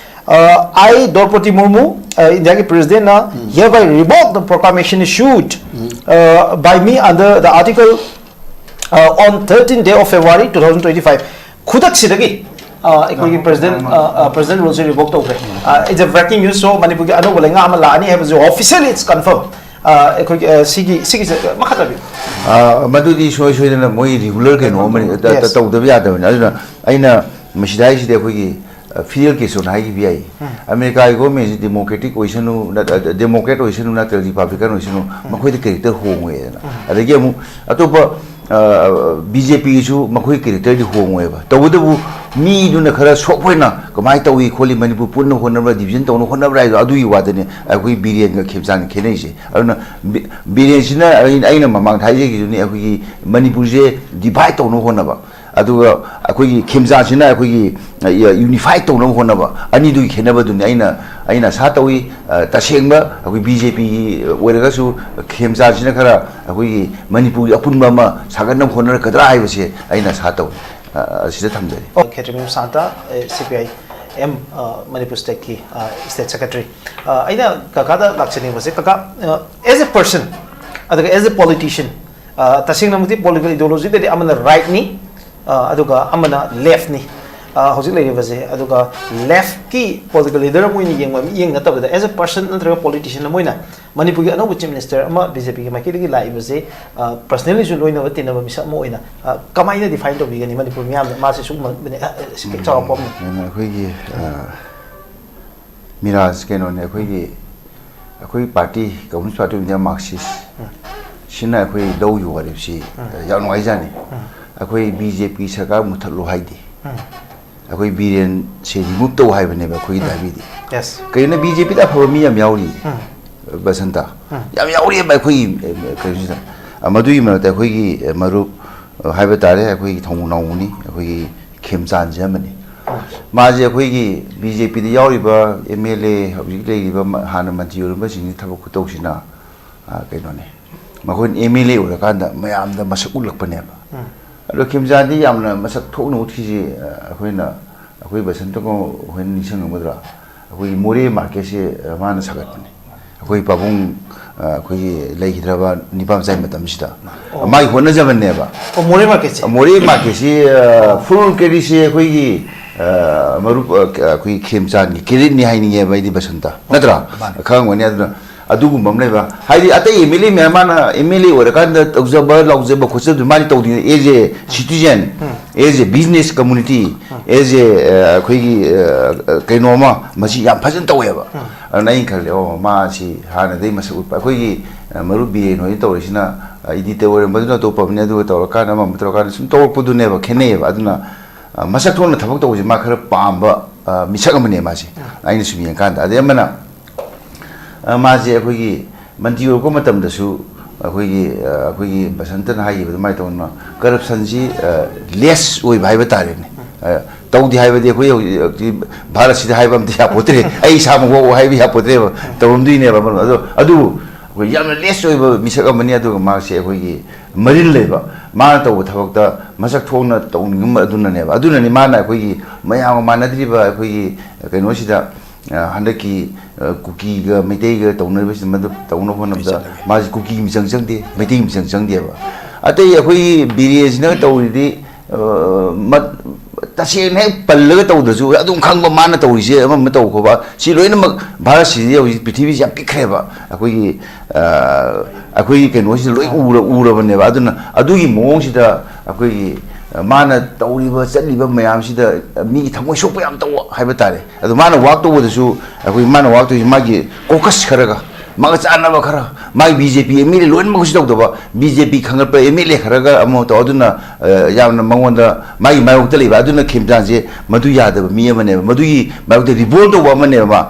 uh, I, Droupadi Murmu, uh, ꯏꯟꯗꯤꯌꯥꯒꯤ president ꯅ, ꯎꯝ, hereby revoke the proclamation issued, um, uh, by me under the article, uh, on thirteen day of February two thousand twenty five. ꯈꯨꯗꯛꯁꯤꯗꯒꯤ, ꯑ, ꯑꯩꯈꯣꯏꯒꯤ president president ꯔꯨꯜꯁꯦ revoke ꯇꯧꯈ꯭ꯔꯦ꯫ It's a breaking news, so ꯃꯅꯤꯄꯨꯔꯒꯤ ꯑꯅꯧꯕ ꯂꯩꯉꯥꯛ ꯑꯃ ꯂꯥꯛꯑꯅꯤ ꯍꯥꯏꯕꯁꯨ officially it's confirm꯫ ꯑ, ꯑꯩꯈꯣꯏꯒꯤ, ꯑ, ꯁꯤꯒꯤ ꯁꯤꯒꯤꯁꯦ ꯃꯈꯥ ꯇꯥꯕꯤꯌꯨ꯫ ꯑ, ꯃꯗꯨꯗꯤ ꯁꯣꯏ ꯁꯣꯏꯗꯅ ꯃꯣꯏ ꯔꯤꯒꯨꯂꯔ ꯀꯩꯅꯣ ꯑꯃꯅꯤ, ꯇ- ꯇ- Yes. ꯇꯧꯗꯕ ꯌꯥꯗꯕꯅꯤ꯫ ꯑꯗꯨꯅ ꯑꯩꯅ ꯃꯁꯤꯗ ꯍꯥꯏꯁꯤꯗꯤ ꯑꯩꯈꯣꯏꯒꯤ, ꯑ, ꯐꯤꯗꯦꯜ ꯀꯦꯁꯇ꯭ꯔꯣꯅ ꯍꯥꯏꯈꯤꯕ ꯌꯥꯏ꯫ ꯎꯝ꯫ ꯑꯃꯦꯔꯤꯀꯥꯒꯤ ꯒꯣꯔꯃꯦꯟꯁꯤ ꯗꯦꯃꯣꯀ꯭ꯔꯦꯇꯤꯛ ꯑꯣꯏꯁꯅꯨ, ꯅꯠ-, ꯑ, ꯗꯦꯃꯣꯀ꯭ꯔꯦꯠ ꯑꯣꯏꯁꯅꯨ ꯅꯠꯇ꯭ꯔꯒ ꯔꯤꯄꯕ꯭ꯂꯤꯀꯟ ꯑꯣꯏꯁꯅꯨ, ꯃꯈꯣꯏꯗ ꯀꯦꯔꯦꯛꯇꯔ ꯍꯣꯡꯉꯦꯗꯅ꯫ ꯎꯝ꯫ ꯑꯗꯒꯤ ꯑꯃꯨꯛ ꯑꯇꯣꯞꯄ, ꯑ, ꯕꯤ ꯖꯦ ꯄꯤꯒꯤꯁꯨ ꯃꯈꯣꯏ ꯀꯦꯔꯦꯛꯇꯔꯗꯤ ꯍꯣꯡꯉꯣꯏꯕ꯫ ꯇꯧꯕꯇꯕꯨ ꯃꯤꯗꯨꯅ ꯈꯔ ꯁꯣꯛ ꯑꯣꯏꯅ ꯀꯃꯥꯏꯅ ꯇꯧꯏ ꯈꯣꯠꯂꯤ, ꯃꯅꯤꯄꯨꯔ ꯄꯨꯟꯅ ꯍꯣꯠꯅꯕ꯭ꯔꯥ, ꯗꯤꯕꯤꯖꯟ ꯇꯧꯅ ꯍꯣꯠꯅꯕ꯭ꯔꯥ ꯍꯥꯏꯗꯣ, ꯑꯗꯨꯒꯤ ꯋꯥꯗꯅꯤ ꯑꯩꯈꯣꯏ ꯕꯤꯔꯦꯟꯒ ꯈꯦꯝꯆꯥꯟꯒ ꯈꯦꯠꯅꯩꯁꯦ꯫ ꯑꯗꯨꯅ ꯕꯤ-, ꯕꯤꯔꯦꯟꯁꯤꯅ ꯑꯩꯅ, ꯑꯩꯅ ꯃꯃꯥꯡꯗ ꯍꯥꯏꯖꯈꯤꯗꯨꯅꯤ, ꯑꯩꯈꯣꯏꯒꯤ ꯃꯅꯤꯄꯨꯔꯁꯦ ꯗꯤꯚꯥꯏꯠ ꯇꯧꯅꯕ ꯍꯣꯠꯅꯕ, ꯑꯗꯨꯒ ꯑꯩꯈꯣꯏꯒꯤ ꯈꯦꯝꯆꯥꯟꯁꯤꯅ ꯑꯩꯈꯣꯏꯒꯤ, ꯑ, ꯌꯨꯅꯤꯐꯥꯏꯠ ꯇꯧꯅꯕ ꯍꯣꯠꯅꯕ, ꯑꯅꯤꯗꯨꯒꯤ ꯈꯦꯠꯅꯕꯗꯨꯅꯤ ꯑꯩꯅ, ꯑꯩꯅ ꯑꯁꯥ ꯇꯧꯏ꯫ ꯑ, ꯇꯁꯦꯡꯕ ꯑꯩꯈꯣꯏ ꯕꯤ ꯖꯦ ꯄꯤꯒꯤ ꯑꯣꯏꯔꯒꯁꯨ ꯈꯦꯝꯆꯥꯟꯁꯤꯅ ꯈꯔ ꯑꯩꯈꯣꯏꯒꯤ ꯃꯅꯤꯄꯨꯔꯒꯤ ꯑꯄꯨꯟꯕ ꯑꯃ ꯁꯥꯒꯠꯅꯕ ꯍꯣꯠꯅꯔꯛꯀꯗ꯭ꯔꯥ ꯍꯥꯏꯕꯁꯦ ꯑꯩꯅ ꯑꯁꯥ ꯇꯧꯏ꯫ ꯑ, ꯑꯁꯤꯗ ꯊꯝꯖꯔꯤ꯫ ꯑꯣ, ꯈꯦꯇ꯭ꯔꯤꯃꯌꯨꯝ ꯁꯥꯟꯇ, ꯑꯦ, ꯁꯤ ꯄꯤ ꯑꯥꯏ ꯑꯦꯝ, ꯑ, ꯃꯅꯤꯄꯨꯔ ꯁ꯭ꯇꯦꯠꯀꯤ, ꯑ, ꯁ꯭ꯇꯦꯠ ꯁꯦꯀ꯭ꯔꯦꯇꯔꯤ꯫ ꯑ, ꯑꯩꯅ ꯀꯀꯥꯗ ꯂꯥꯛꯆꯅꯤꯡꯕꯁꯦ, ꯀꯀꯥ, ꯑ, as a person, ꯑꯗꯨꯒ as a politician, ꯑ, ꯇꯁꯦꯡꯅꯃꯛꯇꯤ ꯄꯣꯂꯤꯇꯤꯀꯦꯜ ꯏꯗꯤꯑꯣꯂꯣꯖꯤꯗꯗꯤ ꯑꯃꯅ ꯔꯥꯏꯠꯅꯤ, ꯑ, ꯑꯗꯨꯒ ꯑꯃꯅ ꯂꯦꯐꯅꯤ, ꯑ, ꯍꯧꯖꯤꯛ ꯂꯩꯔꯤꯕꯁꯦ꯫ ꯑꯗꯨꯒ ꯂꯦꯐꯀꯤ ꯄꯣꯂꯤꯇꯤꯀꯦꯜ ꯂꯤꯗꯔ ꯑꯃ ꯑꯣꯏꯅ ꯌꯦꯡꯕ ꯃꯤꯠꯌꯦꯡ ꯅꯠꯇꯕꯗ, as a person ꯅꯠꯇ꯭ꯔꯒ ꯄꯣꯂꯤꯇꯤꯁꯤꯌꯟ ꯑꯃ ꯑꯣꯏꯅ, ꯃꯅꯤꯄꯨꯔꯒꯤ ꯑꯅꯧꯕ ꯆꯤꯐ ꯃꯤꯅꯤꯁꯇꯔ ꯑꯃ ꯕꯤ ꯖꯦ ꯄꯤꯒꯤ ꯃꯥꯏꯀꯩꯗꯒꯤ ꯂꯥꯛꯏꯕꯁꯦ, ꯑ, ꯄꯔꯁꯅꯦꯜꯂꯤꯁꯨ ꯂꯣꯏꯅꯕ ꯇꯤꯟꯅꯕ ꯃꯤꯁꯛ ꯑꯃ ꯑꯣꯏꯅ, ꯑ, ꯀꯃꯥꯏꯅ ꯗꯤꯐꯥꯏꯟ ꯇꯧꯕꯤꯒꯅꯤ ꯃꯅꯤꯄꯨꯔ ꯃꯤꯌꯥꯝꯅ? ꯃꯥꯁꯦ ꯁꯤꯒꯨꯝꯕ ꯃꯤꯅꯦ, ꯑ, ꯑ, ꯁꯤ ꯆꯥꯎꯔꯥꯛꯄ ꯑꯃ꯫ ꯑꯩꯈꯣꯏꯒꯤ, ꯑ, ꯃꯤꯔꯥꯖ ꯀꯩꯅꯣꯅꯦ, ꯑꯩꯈꯣꯏꯒꯤ, ꯑꯩꯈꯣꯏ party, communist party of India, ꯃꯥꯔꯛꯁꯤꯁ, ꯎꯝ꯫ ꯁꯤꯅ ꯑꯩꯈꯣꯏ ꯂꯧꯒꯤ ꯋꯥꯔꯦꯞꯁꯤ, ꯎꯝ꯫ ꯌꯥꯝ ꯅꯨꯡꯉꯥꯏꯖꯥꯠꯅꯤ꯫ ꯎꯝ꯫ ꯑꯩꯈꯣꯏ ꯕꯤ ꯖꯦ ꯄꯤ ꯁꯔꯀꯥꯔ ꯃꯨꯊꯠꯂꯨ ꯍꯥꯏꯗꯦ꯫ ꯎꯝ꯫ ꯑꯩꯈꯣꯏ ꯕꯤꯔꯦꯟꯁꯦ ꯔꯤꯃꯨꯚ ꯇꯧ ꯍꯥꯏꯕꯅꯦꯕ ꯑꯩꯈꯣꯏꯒꯤ ꯗꯥꯕꯤꯗꯤ꯫ ꯌꯦꯁ꯫ ꯀꯩꯒꯤꯅꯣ, ꯕꯤ ꯖꯦ ꯄꯤꯗ ꯑꯐꯕ ꯃꯤ ꯌꯥꯝ ꯌꯥꯎꯔꯤ꯫ ꯎꯝ꯫ ꯕꯁꯟꯇ꯫ ꯎꯝ꯫ ꯌꯥꯝ ꯌꯥꯎꯔꯤꯑꯕ ꯑꯩꯈꯣꯏꯒꯤ, ꯑꯦ, ꯀꯩꯅꯣꯁꯤꯗ꯫ ꯑ, ꯃꯗꯨꯒꯤ ꯃꯔꯛꯇ ꯑꯩꯈꯣꯏꯒꯤ, ꯑꯦ, ꯃꯔꯨꯞ, ꯑ, ꯍꯥꯏꯕ ꯇꯥꯔꯦ, ꯑꯩꯈꯣꯏꯒꯤ ꯊꯧꯃꯨ ꯅꯥꯎꯃꯨꯅꯤ, ꯑꯩꯈꯣꯏꯒꯤ ꯈꯦꯝꯆꯥꯟꯁꯦ ꯑꯃꯅꯤ꯫ ꯎꯝ꯫ ꯃꯥꯁꯦ ꯑꯩꯈꯣꯏꯒꯤ ꯕꯤ ꯖꯦ ꯄꯤꯗ ꯌꯥꯎꯔꯤꯕ ꯑꯦꯝ ꯑꯦꯜ ꯑꯦ, ꯍꯧꯖꯤꯛ ꯂꯩꯔꯤꯕ ꯃ-, ꯍꯥꯟꯅ ꯃꯟꯇ꯭ꯔꯤ ꯑꯣꯏꯔꯝꯕꯁꯤꯡꯒꯤ ꯊꯕꯛ ꯈꯨꯇꯧꯁꯤꯅ, ꯑ, ꯀꯩꯅꯣꯅꯦ, ꯃꯈꯣꯏꯅ ꯑꯦꯝ ꯑꯦꯜ ꯑꯦ ꯑꯣꯏꯔꯀꯥꯟꯗ ꯃꯌꯥꯝꯗ ꯃꯁꯛ ꯎꯠꯂꯛꯄꯅꯦꯕ꯫ ꯎꯝ꯫ ꯑꯗꯣ ꯈꯦꯝꯆꯥꯟꯗꯤ ꯌꯥꯝꯅ ꯃꯁꯛ ꯊꯣꯛꯅ ꯎꯠꯈꯤꯁꯦ, ꯑ, ꯑꯩꯈꯣꯏꯅ, ꯑꯩꯈꯣꯏ ꯕꯁꯟꯇꯀꯣ ꯑꯩꯈꯣꯏꯅ ꯅꯤꯡꯁꯤꯡꯉꯝꯒꯗ꯭ꯔꯥ? ꯑꯩꯈꯣꯏꯒꯤ ꯃꯣꯔꯦ ꯃꯥꯔꯀꯦꯠꯁꯦ, ꯑ, ꯃꯥꯅ ꯁꯥꯒꯠꯄꯅꯦ꯫ ꯑꯩꯈꯣꯏ ꯄꯥꯕꯨꯡ, ꯑ, ꯑꯩꯈꯣꯏꯒꯤ ꯂꯩꯈꯤꯗ꯭ꯔꯕ ꯅꯤꯄꯥ ꯃꯆꯥꯒꯤ ꯃꯇꯝꯁꯤꯗ꯫ ꯑꯣ꯫ ꯃꯥꯒꯤ ꯍꯣꯠꯅꯖꯃꯟꯅꯦꯕ꯫ ꯑꯣ, ꯃꯣꯔꯦ ꯃꯥꯔꯀꯦꯠꯁꯦ? ꯃꯣꯔꯦ ꯃꯥꯔꯀꯦꯠꯁꯤ, ꯑ, ꯐꯨꯜ ꯀꯦꯔꯤꯁꯦ ꯑꯩꯈꯣꯏꯒꯤ, ꯑ, ꯃꯔꯨꯞ, ꯑ, ꯑꯩꯈꯣꯏ ꯈꯦꯝꯆꯥꯟꯒꯤ ꯀꯦꯔꯤꯌꯔꯅꯤ ꯍꯥꯏꯅꯤꯡꯉꯦꯕ ꯑꯩꯗꯤ, ꯕꯁꯟꯇ, ꯅꯠꯇ꯭ꯔꯥ? ꯃꯥꯅꯦ. ꯈꯪꯉꯝꯒꯅꯤ꯫ ꯑꯗꯨꯅ ꯑꯗꯨꯒꯨꯝꯕ ꯑꯃ ꯂꯩꯕ ꯍꯥꯏꯗꯤ, ꯑꯇꯩ ꯑꯦꯝ ꯑꯦꯜ ꯑꯦ ꯃꯌꯥꯝ, ꯃꯥꯅ ꯑꯦꯝ ꯑꯦꯜ ꯑꯦ ꯑꯣꯏꯔꯀꯥꯟꯗ ꯇꯧꯖꯕ, ꯂꯥꯎꯖꯕ ꯈꯣꯠꯆꯕꯗꯨ ꯃꯥꯗꯤ ꯇꯧꯗꯦ꯫ As a citizen, as a business community, as a, ꯑ, ꯑꯩꯈꯣꯏꯒꯤ, ꯑ, ꯀꯩꯅꯣ ꯑꯃ, ꯃꯁꯤ ꯌꯥꯝ ꯐꯖꯅ ꯇꯧꯋꯦꯕ꯫ ꯑꯗꯨꯅ ꯑꯩꯅ ꯈꯜꯂꯦ, ꯑꯣ, ꯃꯥꯁꯤ ꯍꯥꯟꯅꯗꯩ ꯃꯁꯛ ꯎꯠꯄ, ꯑꯩꯈꯣꯏꯒꯤ, ꯑ, ꯃꯔꯨꯞ ꯕꯤꯔꯦꯟ ꯍꯣꯏꯅ ꯇꯧꯔꯤꯁꯤꯅ, ꯑ, ꯏꯗꯤꯇꯔ ꯑꯣꯏꯔꯝꯕꯗꯨꯅ ꯑꯇꯣꯞꯄ ꯑꯃꯅꯤ, ꯑꯗꯨꯒ ꯇꯧꯔꯀꯥꯟꯗ ꯑꯃ ꯑꯃ ꯇꯧꯔꯀꯥꯟꯗ ꯁꯨꯝ ꯇꯧꯔꯛꯄꯗꯨꯅꯦꯕ ꯈꯦꯠꯅꯩꯌꯦꯕ꯫ ꯑꯗꯨꯅ, ꯑ, ꯃꯁꯛ ꯊꯣꯛꯅ ꯊꯕꯛ ꯇꯧꯕꯁꯦ ꯃꯥ ꯈꯔ ꯄꯥꯝꯕ, ꯑ, ꯃꯤꯁꯛ ꯑꯃꯅꯦ ꯃꯥꯁꯦ, ꯑꯩꯅ ꯁꯨꯝ ꯌꯦꯡꯀꯥꯟꯗ꯫ ꯑꯗꯩ ꯑꯃꯅ, ꯑ, ꯃꯥꯁꯦ ꯑꯩꯈꯣꯏꯒꯤ ꯃꯟꯇ꯭ꯔꯤ ꯑꯣꯏꯔꯛꯄ ꯃꯇꯝꯗꯁꯨ ꯑꯩꯈꯣꯏꯒꯤ, ꯑ, ꯑꯩꯈꯣꯏꯒꯤ ꯕꯁꯟꯇꯅ ꯍꯥꯏꯈꯤꯕ ꯑꯗꯨꯃꯥꯏꯅ ꯇꯧꯗꯅ, ꯀꯔꯞꯁꯟꯁꯤ, ꯑ, ꯂꯦꯁ ꯑꯣꯏꯕ ꯍꯥꯏꯕ ꯇꯥꯔꯦꯅꯦ꯫ ꯑ, ꯇꯧꯗꯦ ꯍꯥꯏꯕꯗꯤ ꯑꯩꯈꯣꯏ ꯍꯧꯖꯤꯛ, ꯍꯧꯖꯤꯛ ꯚꯥꯔꯠꯁꯤꯗ ꯍꯥꯏꯕ ꯑꯝꯇ ꯌꯥꯄꯣꯠꯇ꯭ꯔꯦ꯫ ꯑꯩ ꯏꯁꯥꯃꯛ ꯐꯥꯎꯕ ꯍꯥꯏꯕ ꯌꯥꯄꯣꯠꯇ꯭ꯔꯦꯕ, ꯇꯧꯔꯝꯗꯣꯏꯅꯦꯕ ꯑꯃꯔꯣꯝꯗ꯫ ꯑꯗꯣ, ꯑꯗꯨꯕꯨ ꯑꯩꯈꯣꯏ ꯌꯥꯝꯅ ꯂꯦꯁ ꯑꯣꯏꯕ ꯃꯤꯁꯛ ꯑꯃꯅꯤ꯫ ꯑꯗꯨꯒ ꯃꯥꯁꯦ ꯑꯩꯈꯣꯏꯒꯤ ꯃꯔꯤꯜ ꯂꯩꯕ, ꯃꯥꯅ ꯇꯧꯕ ꯊꯕꯛꯇ ꯃꯁꯛ ꯊꯣꯛꯅ ꯇꯧꯅꯤꯡꯕ ꯑꯗꯨꯅꯅꯦꯕ꯫ ꯑꯗꯨꯅꯅꯤ ꯃꯥꯅ ꯑꯩꯈꯣꯏꯒꯤ ꯃꯌꯥꯝꯒ ꯃꯥꯟꯅꯗ꯭ꯔꯤꯕ ꯑꯩꯈꯣꯏꯒꯤ ꯀꯩꯅꯣꯁꯤꯗ, ꯑ, ꯍꯟꯗꯛꯀꯤ, ꯑ, ꯀꯨꯀꯤꯒ ꯃꯩꯇꯩꯒ ꯇꯧꯅꯔꯤꯕꯁꯤꯗ, ꯃꯗꯨ ꯇꯧꯅꯕ ꯍꯣꯠꯅꯕꯗ ꯃꯥꯁꯤ ꯀꯨꯀꯤ ꯃꯤꯆꯪ ꯆꯪꯗꯦ, ꯃꯩꯇꯩ ꯃꯤꯆꯪ ꯆꯪꯗꯦꯕ꯫ ꯑꯇꯩ ꯑꯩꯈꯣꯏꯒꯤ ꯕꯤꯔꯦꯟꯁꯤꯅ ꯇꯧꯔꯤꯗꯤ, ꯑ, ꯃ-, ꯇꯁꯦꯡꯅ ꯍꯦꯛ ꯄꯜꯂꯒ ꯇꯧꯗ꯭ꯔꯁꯨ ꯑꯗꯨꯝ ꯈꯪꯕ, ꯃꯥꯅ ꯇꯧꯔꯤꯁꯦ ꯑꯃ ꯑꯃ ꯇꯧ ꯈꯣꯠꯄ, ꯁꯤ ꯂꯣꯏꯅꯃꯛ ꯚꯥꯔꯠꯁꯤꯗꯤ ꯍꯧꯖꯤꯛ ꯄ꯭ꯔꯤꯊꯤꯕꯤꯁꯤ ꯌꯥꯝ ꯄꯤꯛꯈ꯭ꯔꯦꯕ꯫ ꯑꯩꯈꯣꯏꯒꯤ, ꯑ, ꯑꯩꯈꯣꯏꯒꯤ ꯀꯩꯅꯣꯁꯤꯗ ꯂꯣꯏ ꯎꯔ-, ꯎꯔꯕꯅꯦꯕ꯫ ꯑꯗꯨꯅ ꯑꯗꯨꯒꯤ ꯃꯑꯣꯡꯁꯤꯗ ꯑꯩꯈꯣꯏꯒꯤ, ꯑ, ꯃꯥꯅ ꯇꯧꯔꯤꯕ ꯆꯠꯂꯤꯕ ꯃꯌꯥꯝꯁꯤꯗ ꯃꯤꯒꯤ ꯊꯃꯣꯏ ꯁꯣꯛꯄ ꯌꯥꯝ ꯇꯧꯕ ꯍꯥꯏꯕ ꯇꯥꯔꯦ꯫ ꯑꯗꯣ ꯃꯥꯅ ꯋꯥꯛ ꯇꯧꯕꯗꯁꯨ ꯑꯩꯈꯣꯏ, ꯃꯥꯅ ꯋꯥꯛ ꯇꯧꯔꯤꯁꯤ ꯃꯥꯒꯤ ꯀꯣꯀꯁ ꯈꯔꯒ, ꯃꯥꯒ ꯆꯥꯟꯅꯕ ꯈꯔ, ꯃꯥꯒꯤ B J P M L A ꯂꯣꯏꯅꯃꯛꯁꯨ ꯇꯧꯗꯕ, ꯕꯤ ꯖꯦ ꯄꯤ ꯈꯪꯒꯠꯄ ꯑꯦꯝ ꯑꯦꯜ ꯑꯦ ꯈꯔꯒ ꯑꯃ ꯇꯧ꯫ ꯑꯗꯨꯅ, ꯑ, ꯌꯥꯝꯅ ꯃꯉꯣꯟꯗ ꯃꯥꯒꯤ ꯃꯥꯌꯣꯛꯇ ꯂꯩꯕ꯫ ꯑꯗꯨꯅ ꯈꯦꯝꯆꯥꯟꯁꯦ ꯃꯗꯨ ꯌꯥꯗꯕ ꯃꯤ ꯑꯃꯅꯦꯕ, ꯃꯗꯨꯒꯤ ꯃꯥꯌꯣꯛꯇ ꯔꯤꯚꯣꯜ ꯇꯧꯕ ꯑꯃꯅꯦꯕ ꯃꯥ꯫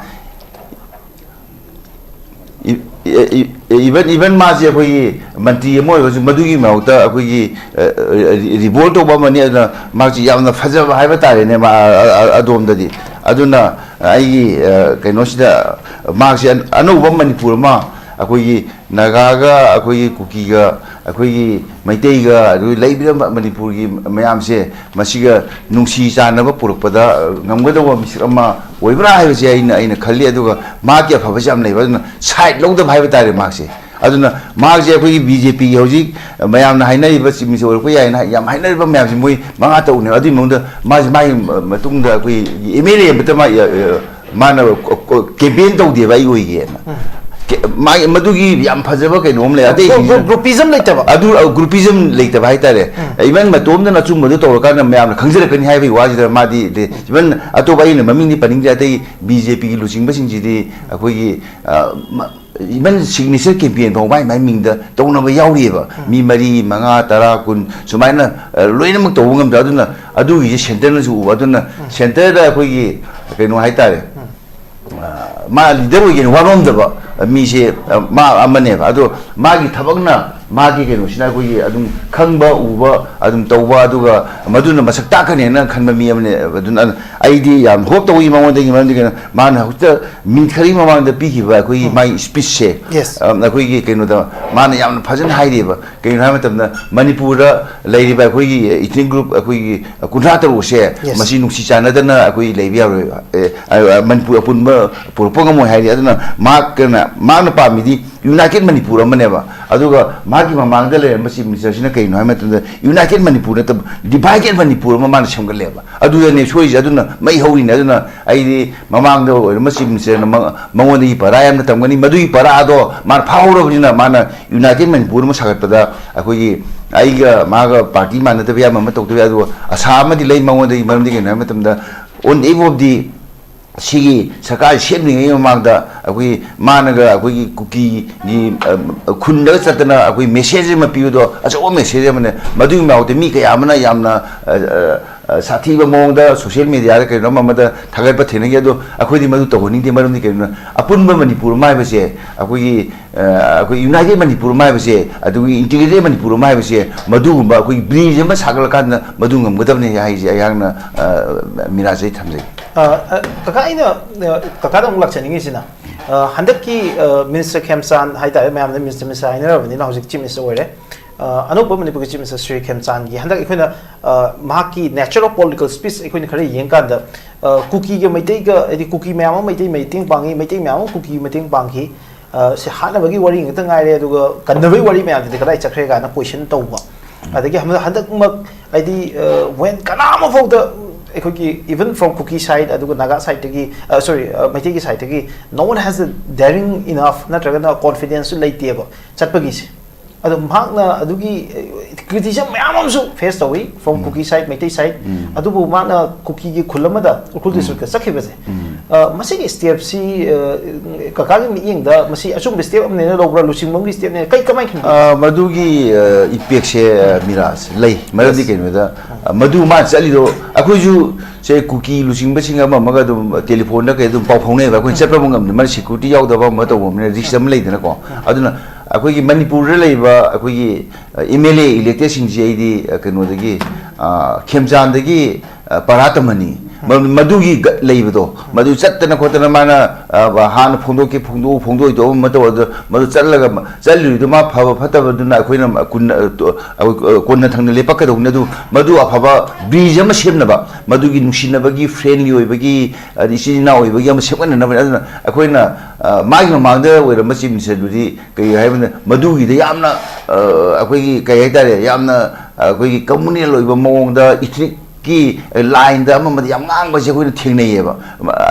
E-, E-, E-, even, even ꯃꯥꯁꯦ ꯑꯩꯈꯣꯏꯒꯤ ꯃꯟꯇ꯭ꯔꯤ ꯑꯃ ꯑꯣꯏꯔꯒꯁꯨ ꯃꯗꯨꯒꯤ ꯃꯥꯌꯣꯛꯇ ꯑꯩꯈꯣꯏꯒꯤ, ꯑ, ꯑ, ꯔꯤꯚꯣꯜ ꯇꯧꯕ ꯑꯃꯅꯤ꯫ ꯑꯗꯨꯅ ꯃꯍꯥꯛꯁꯤ ꯌꯥꯝꯅ ꯐꯖꯕ ꯍꯥꯏꯕ ꯇꯥꯔꯦꯅꯦ, ꯃꯥ, ꯑ, ꯑ, ꯑꯗꯣꯝꯗꯗꯤ꯫ ꯑꯗꯨꯅ ꯑꯩꯒꯤ, ꯑ, ꯀꯩꯅꯣꯁꯤꯗ ꯃꯍꯥꯛꯁꯦ ꯑꯟ-, ꯑꯅꯧꯕ ꯃꯅꯤꯄꯨꯔ ꯑꯃ, ꯑꯩꯈꯣꯏꯒꯤ ꯅꯥꯒꯥꯒ, ꯑꯩꯈꯣꯏꯒꯤ ꯀꯨꯀꯤꯒ, ꯑꯩꯈꯣꯏꯒꯤ ꯃꯩꯇꯩꯒ, ꯑꯗꯨꯒ ꯂꯩꯕꯤꯔꯝꯕ ꯃꯅꯤꯄꯨꯔꯒꯤ ꯃꯌꯥꯝꯁꯦ, ꯃꯁꯤꯒ ꯅꯨꯡꯁꯤ ꯆꯥꯟꯅꯕ ꯄꯨꯔꯛꯄꯗ, ꯑ, ꯉꯝꯒꯗꯧꯕ ꯃꯤꯁꯛ ꯑꯃ ꯑꯣꯏꯕ꯭ꯔꯥ ꯍꯥꯏꯕꯁꯦ ꯑꯩꯅ, ꯑꯩꯅ ꯈꯜꯂꯤ꯫ ꯑꯗꯨꯒ ꯃꯍꯥꯛꯀꯤ ꯑꯐꯕꯁꯦ ꯌꯥꯝ ꯂꯩꯕ, ꯑꯗꯨꯅ ꯁꯥꯏꯠ ꯂꯧꯗꯕ ꯍꯥꯏꯕ ꯇꯥꯔꯦ ꯃꯍꯥꯛꯁꯦ꯫ ꯑꯗꯨꯅ ꯃꯍꯥꯛꯁꯦ ꯑꯩꯈꯣꯏꯒꯤ ꯕꯤ ꯖꯦ ꯄꯤꯒꯤ ꯍꯧꯖꯤꯛ ꯃꯌꯥꯝꯅ ꯍꯥꯏꯅꯔꯤꯕ ꯆꯤꯞ ꯃꯤꯅꯤꯁꯇꯔ ꯑꯣꯏꯔꯛꯄ ꯌꯥꯏꯅ ꯌꯥꯝ ꯍꯥꯏꯅꯔꯤꯕ ꯃꯌꯥꯝꯁꯦ ꯃꯣꯏ ꯃꯉꯥ ꯇꯔꯨꯛꯅꯦꯕ꯫ ꯑꯗꯨꯒꯤ ꯃꯅꯨꯡꯗ ꯃꯥꯁꯦ ꯃꯥꯒꯤ ꯃꯇꯨꯡꯗ ꯑꯩꯈꯣꯏ ꯑꯦꯝ ꯑꯦꯜ ꯑꯦ ꯑꯃꯇ ꯃꯥ ꯃꯥꯅ ꯀꯦꯝꯄꯦꯟ ꯇꯧꯗꯦꯕ ꯑꯩ ꯑꯣꯏꯒꯦꯅ꯫ ꯃꯥꯒꯤ ꯃꯗꯨꯒꯤ ꯌꯥꯝ ꯐꯖꯕ ꯀꯩꯅꯣ ꯑꯃ ꯂꯩ꯫ ꯑꯇꯩꯁꯤꯡꯁꯤꯅ ꯒ꯭ꯔꯨꯄꯤꯖꯝ ꯂꯩꯇꯕ꯫ ꯑꯗꯨ ꯒ꯭ꯔꯨꯄꯤꯖꯝ ꯂꯩꯇꯕ ꯍꯥꯏꯇꯥꯔꯦ꯫ ꯏꯚꯟ ꯃꯇꯣꯝꯗꯅ ꯑꯆꯨꯝꯕꯗꯨ ꯇꯧꯔꯀꯥꯟꯗ ꯃꯌꯥꯝꯅ ꯈꯪꯖꯔꯛꯀꯅꯤ ꯍꯥꯏꯕꯒꯤ ꯋꯥꯁꯤꯗ ꯃꯥꯗꯤ ꯏꯚꯟ ꯑꯇꯣꯞꯄ ꯑꯩꯅ ꯃꯃꯤꯡꯗꯤ ꯄꯟꯅꯤꯡꯗ꯭ꯔꯦ꯫ ꯑꯇꯩ ꯕꯤ ꯖꯦ ꯄꯤꯒꯤ ꯂꯨꯆꯤꯡꯕꯁꯤꯡꯁꯤꯗꯤ ꯑꯩꯈꯣꯏꯒꯤ ꯏꯚꯟ ꯁꯤꯒꯅꯦꯆꯔ ꯀꯦꯝꯄꯦꯟ ꯐꯥꯎ ꯃꯥꯏ ꯃꯥꯏ ꯃꯤꯡꯗ ꯇꯧꯅꯕ ꯌꯥꯎꯔꯤꯑꯕ꯫ ꯃꯤ ꯃꯔꯤ ꯃꯉꯥ ꯇꯔꯥ ꯀꯨꯟ ꯁꯨꯃꯥꯏꯅ ꯂꯣꯏꯅꯃꯛ ꯇꯧꯕ ꯉꯝꯗ꯭ꯔꯥ? ꯑꯗꯨꯅ ꯑꯗꯨꯒꯤꯁꯦ ꯁꯦꯟꯇꯔꯅꯁꯨ ꯎꯕ꯫ ꯑꯗꯨꯅ ꯁꯦꯟꯇꯔꯗ ꯑꯩꯈꯣꯏꯒꯤ ꯀꯩꯅꯣ ꯍꯥꯏꯇꯥꯔꯦ, ꯃꯥ ꯂꯤꯗꯔ ꯑꯣꯏꯒꯦꯅ ꯋꯥꯔꯣꯝꯗꯕ ꯃꯤꯁꯦ ꯃꯥ ꯑꯃꯅꯦꯕ꯫ ꯑꯗꯣ ꯃꯥꯒꯤ ꯊꯕꯛꯅ ꯃꯥꯒꯤ ꯀꯩꯅꯣꯁꯤꯅ ꯑꯩꯈꯣꯏꯒꯤ ꯑꯗꯨꯝ ꯈꯪꯕ ꯎꯕ ꯑꯗꯨꯝ ꯇꯧꯕ, ꯑꯗꯨꯒ ꯃꯗꯨꯅ ꯃꯁꯛ ꯇꯥꯛꯀꯅꯦꯅ ꯈꯟꯕ ꯃꯤ ꯑꯃꯅꯦ꯫ ꯑꯗꯨꯅ ꯑꯩꯗꯤ ꯌꯥꯝ ꯍꯣꯞ ꯇꯧꯏ ꯃꯉꯣꯟꯗꯒꯤ꯫ ꯃꯔꯝꯗꯤ ꯀꯩꯅꯣ, ꯃꯥꯅ ꯍꯧꯖꯤꯛꯇ ꯃꯤꯅꯤꯠ ꯈꯔꯒꯤ ꯃꯃꯥꯡꯗ ꯄꯤꯈꯤꯕ ꯑꯩꯈꯣꯏꯒꯤ ꯃꯥꯒꯤ ꯏꯁꯄꯤꯆꯁꯦ, Yes. ꯑꯩꯈꯣꯏꯒꯤ ꯀꯩꯅꯣꯗ ꯃꯥꯅ ꯌꯥꯝꯅ ꯐꯖꯅ ꯍꯥꯏꯔꯤꯑꯕ꯫ ꯀꯩꯒꯤꯅꯣ ꯍꯥꯏꯕ ꯃꯇꯝꯗ ꯃꯅꯤꯄꯨꯔꯗ ꯂꯩꯔꯤꯕ ꯑꯩꯈꯣꯏꯒꯤ ꯏꯊꯅꯤꯛ ꯒ꯭ꯔꯨꯞ ꯑꯩꯈꯣꯏꯒꯤ ꯀꯨꯟꯊ꯭ꯔꯥ ꯇꯔꯨꯛꯁꯦ, Yes. ꯃꯁꯤ ꯅꯨꯡꯁꯤ ꯆꯥꯟꯅꯗꯅ ꯑꯩꯈꯣꯏ ꯂꯩꯕ ꯌꯥꯔꯣꯏ꯫ ꯑꯦ, ꯑ, ꯃꯅꯤꯄꯨꯔ ꯑꯄꯨꯟꯕ ꯄꯨꯔꯛꯄ ꯉꯝꯃꯣꯏ ꯍꯥꯏꯔꯤ꯫ ꯑꯗꯨꯅ ꯃꯍꯥꯛꯀꯅ ꯃꯍꯥꯛꯅ ꯄꯥꯝꯃꯤꯗꯤ ꯌꯨꯅꯥꯏꯇꯦꯠ ꯃꯅꯤꯄꯨꯔ ꯑꯃꯅꯦꯕ꯫ ꯑꯗꯨꯒ ꯃꯥꯒꯤ ꯃꯃꯥꯡꯗ ꯂꯩꯔꯝꯕ ꯆꯤꯐ ꯃꯤꯅꯤꯁꯇꯔꯁꯤꯅ ꯀꯩꯅꯣ ꯍꯥꯏꯕ ꯃꯇꯝꯗ ꯌꯨꯅꯥꯏꯇꯦꯠ ꯃꯅꯤꯄꯨꯔ ꯅꯠꯇꯕ ꯗꯤꯚꯥꯏꯗꯦꯠ ꯃꯅꯤꯄꯨꯔ ꯑꯃ ꯃꯥꯅ ꯁꯦꯝꯒꯠꯂꯦꯕ꯫ ꯑꯗꯨꯗꯅꯦ ꯁꯣꯏꯔꯤꯁꯦ꯫ ꯑꯗꯨꯅ ꯃꯩ ꯍꯧꯔꯤꯅꯦ꯫ ꯑꯗꯨꯅ ꯑꯩꯗꯤ ꯃꯃꯥꯡꯗ ꯑꯣꯏꯔꯝꯕ ꯆꯤꯐ ꯃꯤꯅꯤꯁꯇꯔꯅ ꯃꯉꯣꯟꯗꯒꯤ ꯄꯔꯥ ꯌꯥꯝꯅ ꯇꯝꯒꯅꯤ꯫ ꯃꯗꯨꯒꯤ ꯄꯔꯥꯗꯣ ꯃꯥꯅ ꯐꯥꯍꯧꯔꯕꯅꯤꯅ ꯃꯥꯅ ꯌꯨꯅꯥꯏꯇꯦꯠ ꯃꯅꯤꯄꯨꯔ ꯑꯃ ꯁꯥꯒꯠꯄꯗ ꯑꯩꯈꯣꯏꯒꯤ ꯑꯩꯒ ꯃꯥꯒ ꯄꯥꯔꯇꯤ ꯃꯥꯟꯅꯗꯕ ꯌꯥꯝ ꯑꯃ ꯇꯧꯗꯕ ꯌꯥꯏ꯫ ꯑꯗꯨꯒ ꯑꯁꯥ ꯑꯃꯗꯤ ꯂꯩ ꯃꯉꯣꯟꯗꯒꯤ꯫ ꯃꯔꯝꯗꯤ ꯀꯩꯅꯣ ꯍꯥꯏꯕ ꯃꯇꯝꯗ on the eve of the ꯁꯤꯒꯤ ꯁꯔꯀꯥꯔ ꯁꯦꯝꯗ꯭ꯔꯤꯉꯩ ꯃꯃꯥꯡꯗ ꯑꯩꯈꯣꯏꯒꯤ ꯃꯥꯅꯒ ꯑꯩꯈꯣꯏꯒꯤ ꯀꯨꯀꯤꯒꯤ ꯈꯨꯟꯗꯒ ꯆꯠꯇꯅ ꯑꯩꯈꯣꯏ ꯃꯦꯁꯦꯖ ꯑꯃ ꯄꯤꯕꯗꯣ ꯑꯆꯧꯕ ꯃꯦꯁꯦꯖ ꯑꯃꯅꯦ꯫ ꯃꯗꯨꯒꯤ ꯃꯥꯌꯣꯛꯇ ꯃꯤ ꯀꯌꯥ ꯑꯃꯅ ꯌꯥꯝꯅ ꯁꯥꯊꯤꯕ ꯃꯑꯣꯡꯗ ꯁꯣꯁꯤꯌꯦꯜ ꯃꯦꯗꯤꯌꯥꯗ ꯀꯩꯅꯣꯝ ꯑꯃꯗ ꯊꯥꯒꯠꯄ ꯊꯦꯡꯅꯈꯤ꯫ ꯑꯗꯣ ꯑꯩꯈꯣꯏꯗꯤ ꯃꯗꯨ ꯇꯧꯍꯟꯅꯤꯡꯗꯦ꯫ ꯃꯔꯝꯗꯤ ꯀꯩꯒꯤꯅꯣ, ꯑꯄꯨꯟꯕ ꯃꯅꯤꯄꯨꯔ ꯑꯃ ꯍꯥꯏꯕꯁꯦ ꯑꯩꯈꯣꯏꯒꯤ ꯑꯩꯈꯣꯏ ꯌꯨꯅꯥꯏꯇꯦꯠ ꯃꯅꯤꯄꯨꯔ ꯑꯃ ꯍꯥꯏꯕꯁꯦ, ꯑꯗꯨꯒꯤ ꯏꯟꯇꯤꯒ꯭ꯔꯦꯇꯦꯠ ꯃꯅꯤꯄꯨꯔ ꯑꯃ ꯍꯥꯏꯕꯁꯦ, ꯃꯗꯨꯒꯨꯝꯕ ꯑꯩꯈꯣꯏꯒꯤ ꯕ꯭ꯔꯤꯖ ꯑꯃ ꯁꯥꯒꯠꯂꯀꯥꯟꯗ ꯃꯗꯨ ꯉꯝꯒꯗꯕꯅꯤ ꯍꯥꯏꯁꯦ ꯑꯩꯍꯥꯛꯅ ꯃꯤꯔꯥꯖ ꯑꯩ ꯊꯝꯖꯒꯦ꯫ ꯑ, ꯑ, ꯀꯀꯥ, ꯑꯩꯅ, ꯑ, ꯀꯀꯥꯗ ꯑꯃꯨꯛ ꯂꯥꯛꯆꯅꯤꯡꯉꯤꯁꯤꯅ, ꯑ, ꯍꯟꯗꯛꯀꯤ, ꯑ, ꯃꯤꯅꯤꯁꯇꯔ ꯈꯦꯝꯆꯥꯟ ꯍꯥꯏꯇꯥꯔꯦ, ꯃꯌꯥꯝꯅ ꯃꯤꯅꯤꯁꯇꯔ ꯃꯤꯅꯤꯁꯇꯔ ꯍꯥꯏꯅꯔꯕꯅꯤꯅ ꯍꯧꯖꯤꯛ ꯆꯤꯐ ꯃꯤꯅꯤꯁꯇꯔ ꯑꯣꯏꯔꯦ꯫ ꯑ, ꯑꯅꯧꯕ ꯃꯅꯤꯄꯨꯔꯒꯤ ꯆꯤꯐ ꯃꯤꯅꯤꯁꯇꯔ ꯁ꯭ꯔꯤ ꯈꯦꯝꯆꯥꯟꯒꯤ ꯍꯟꯗꯛ ꯑꯩꯈꯣꯏꯅ, ꯑ, ꯃꯍꯥꯛꯀꯤ nature of political speech ꯑꯩꯈꯣꯏꯅ ꯈꯔ ꯌꯦꯡꯀꯥꯟꯗ, ꯑ, ꯀꯨꯀꯤꯒ ꯃꯩꯇꯩꯒ, ꯍꯥꯏꯗꯤ ꯀꯨꯀꯤ ꯃꯌꯥꯝ ꯑꯃ ꯃꯩꯇꯩ ꯃꯇꯦꯡ ꯄꯥꯡꯉꯤ, ꯃꯩꯇꯩ ꯃꯌꯥꯝ ꯑꯃ ꯀꯨꯀꯤꯒꯤ ꯃꯇꯦꯡ ꯄꯥꯡꯈꯤ꯫ ꯑ, ꯁꯤ ꯍꯥꯠꯅꯕꯒꯤ ꯋꯥꯔꯤ ꯉꯥꯛꯇ ꯉꯥꯏꯔꯦ, ꯑꯗꯨꯒ ꯀꯟꯅꯕꯒꯤ ꯋꯥꯔꯤ ꯃꯌꯥꯝꯗꯨꯗꯤ ꯀꯗꯥꯏ ꯆꯠꯈ꯭ꯔꯦ ꯀꯥꯏꯅ ꯀꯣꯏꯁꯟ ꯇꯧꯕ꯫ ꯑꯗꯒꯤ ꯍꯟꯗꯛ, ꯍꯟꯗꯛꯃꯛ ꯍꯥꯏꯗꯤ, ꯑ, ꯋꯦꯟ ꯀꯅꯥ ꯑꯃ ꯐꯥꯎꯗ ꯑꯩꯈꯣꯏꯒꯤ, even from Kuki side ꯑꯗꯨꯒ Naga sideꯇꯒꯤ, ꯑ, sorry, ꯑ, ꯃꯩꯇꯩꯒꯤ sideꯇꯒꯤ, no one has the daring enough ꯅꯠꯇ꯭ꯔꯒꯅ confidence ꯂꯩꯇꯦꯕ ꯆꯠꯄꯒꯤꯁꯦ꯫ ꯑꯗꯣ ꯃꯍꯥꯛꯅ ꯑꯗꯨꯒꯤ, ꯑ, criticism ꯃꯌꯥꯝ ꯑꯃꯁꯨ face ꯇꯧꯏ from Kuki side, Meitei side꯫ ꯑꯗꯨꯕꯨ ꯃꯥꯅ ꯀꯨꯀꯤꯒꯤ ꯈꯨꯜ ꯑꯃꯗ ꯎꯈ꯭ꯔꯨꯜ districtꯇ ꯆꯠꯈꯤꯕꯁꯦ, ꯑ, ꯃꯁꯤꯒꯤ stepꯁꯤ, ꯑ, ꯀꯀꯥꯒꯤ ꯃꯤꯠꯌꯦꯡꯗ ꯃꯁꯤ ꯑꯆꯨꯝꯕ step ꯑꯃꯅꯦꯅ ꯂꯧꯕ꯭ꯔꯥ, ꯂꯨꯆꯤꯡꯕ ꯑꯃꯒꯤ stepꯅꯦꯅ ꯀꯩ, ꯀꯃꯥꯏꯅ ꯈꯟꯕꯤ? ꯑ, ꯃꯗꯨꯒꯤ, ꯑ, impactꯁꯦ, ꯑ, ꯃꯤꯔꯥꯖ ꯂꯩ꯫ ꯃꯔꯝꯗꯤ Yes. ꯀꯩꯅꯣꯗ, ꯑ, ꯃꯗꯨ ꯃꯥ ꯆꯠꯂꯤꯗꯣ, ꯑꯩꯈꯣꯏꯁꯨ ꯁꯦ ꯀꯨꯀꯤ ꯂꯨꯆꯤꯡꯕꯁꯤꯡ ꯑꯃ ꯑꯃꯒ ꯑꯗꯨꯝ telephoneꯗ ꯀꯩ ꯑꯗꯨꯝ ꯄꯥꯎ ꯐꯥꯎꯅꯩꯑꯕ꯫ ꯑꯩꯈꯣꯏꯅ ꯆꯠꯄ ꯑꯃ ꯉꯝꯗꯦ, ꯃꯔꯝꯗꯤ security ꯌꯥꯎꯗꯕ ꯑꯃ ꯇꯧꯕ ꯑꯃꯅ risk ꯑꯃ ꯂꯩꯗꯅꯀꯣ꯫ ꯑꯗꯨꯅ ꯑꯩꯈꯣꯏꯒꯤ ꯃꯅꯤꯄꯨꯔꯗ ꯂꯩꯕ ꯑꯩꯈꯣꯏꯒꯤ, ꯑ, M L A electedꯁꯤꯡꯁꯤ ꯑꯩꯗꯤ, ꯑ, ꯀꯩꯅꯣꯗꯒꯤ, ꯑ, ꯈꯦꯝꯆꯥꯟꯗꯒꯤ, ꯑ, ꯄꯔꯥ ꯇꯝꯍꯟꯅꯤꯡꯉꯤ꯫ ꯃ-, ꯃꯗꯨꯒꯤ ꯒꯠ ꯂꯩꯕꯗꯣ, ꯃꯗꯨ ꯆꯠꯇꯅ ꯈꯣꯠꯇꯅ ꯃꯥꯅ, ꯑ, ꯍꯥꯟꯅ ꯐꯣꯡꯗꯣꯛꯀꯦ, ꯐꯣꯡꯗꯣꯛꯎ, ꯐꯣꯡꯗꯣꯛꯑꯣꯏꯗꯣ ꯑꯃ ꯇꯧ, ꯑꯗꯣ ꯃꯗꯨ ꯆꯠꯂꯒ ꯃ-, ꯆꯠꯂꯨꯔꯤꯗꯣ ꯃꯥ ꯐꯕ ꯐꯠꯇꯕꯗꯨꯅ ꯑꯩꯈꯣꯏꯅ ꯃ-, ꯀꯨꯟꯅ-, ꯑ, ꯇꯣ-, ꯑ, ꯑ, ꯀꯣꯟꯅ ꯊꯪꯅ ꯂꯦꯞꯄꯛꯀꯗꯧꯕꯅꯤ꯫ ꯑꯗꯨ ꯃꯗꯨ ꯑꯐꯕ bridge ꯑꯃ ꯁꯦꯝꯅꯕ, ꯃꯗꯨꯒꯤ ꯅꯨꯡꯁꯤꯅꯕꯒꯤ, friendly ꯑꯣꯏꯕꯒꯤ, ꯑꯗꯩ ꯏꯆꯤꯟ ꯏꯅꯥꯎ ꯑꯣꯏꯕꯒꯤ ꯑꯃ ꯁꯦꯝꯒꯠꯅꯅꯕꯅꯤ꯫ ꯑꯗꯨꯅ ꯑꯩꯈꯣꯏꯅ, ꯑ, ꯃꯥꯒꯤ ꯃꯃꯥꯡꯗ ꯑꯣꯏꯔꯝꯕ Chief Ministerꯗꯨꯗꯤ ꯀꯩ ꯍꯥꯏꯕꯅ ꯃꯗꯨꯒꯤꯗ ꯌꯥꯝꯅ, ꯑ, ꯑꯩꯈꯣꯏꯒꯤ ꯀꯩ ꯍꯥꯏꯇꯥꯔꯦ, ꯌꯥꯝꯅ ꯑꯩꯈꯣꯏꯒꯤ communal ꯑꯣꯏꯕ ꯃꯑꯣꯡꯗ ethnicꯀꯤ lineꯗ ꯑꯃ ꯑꯃꯗ ꯌꯥꯝ ꯉꯥꯡꯕꯁꯦ ꯑꯩꯈꯣꯏꯅ ꯊꯦꯡꯅꯩꯌꯦꯕ꯫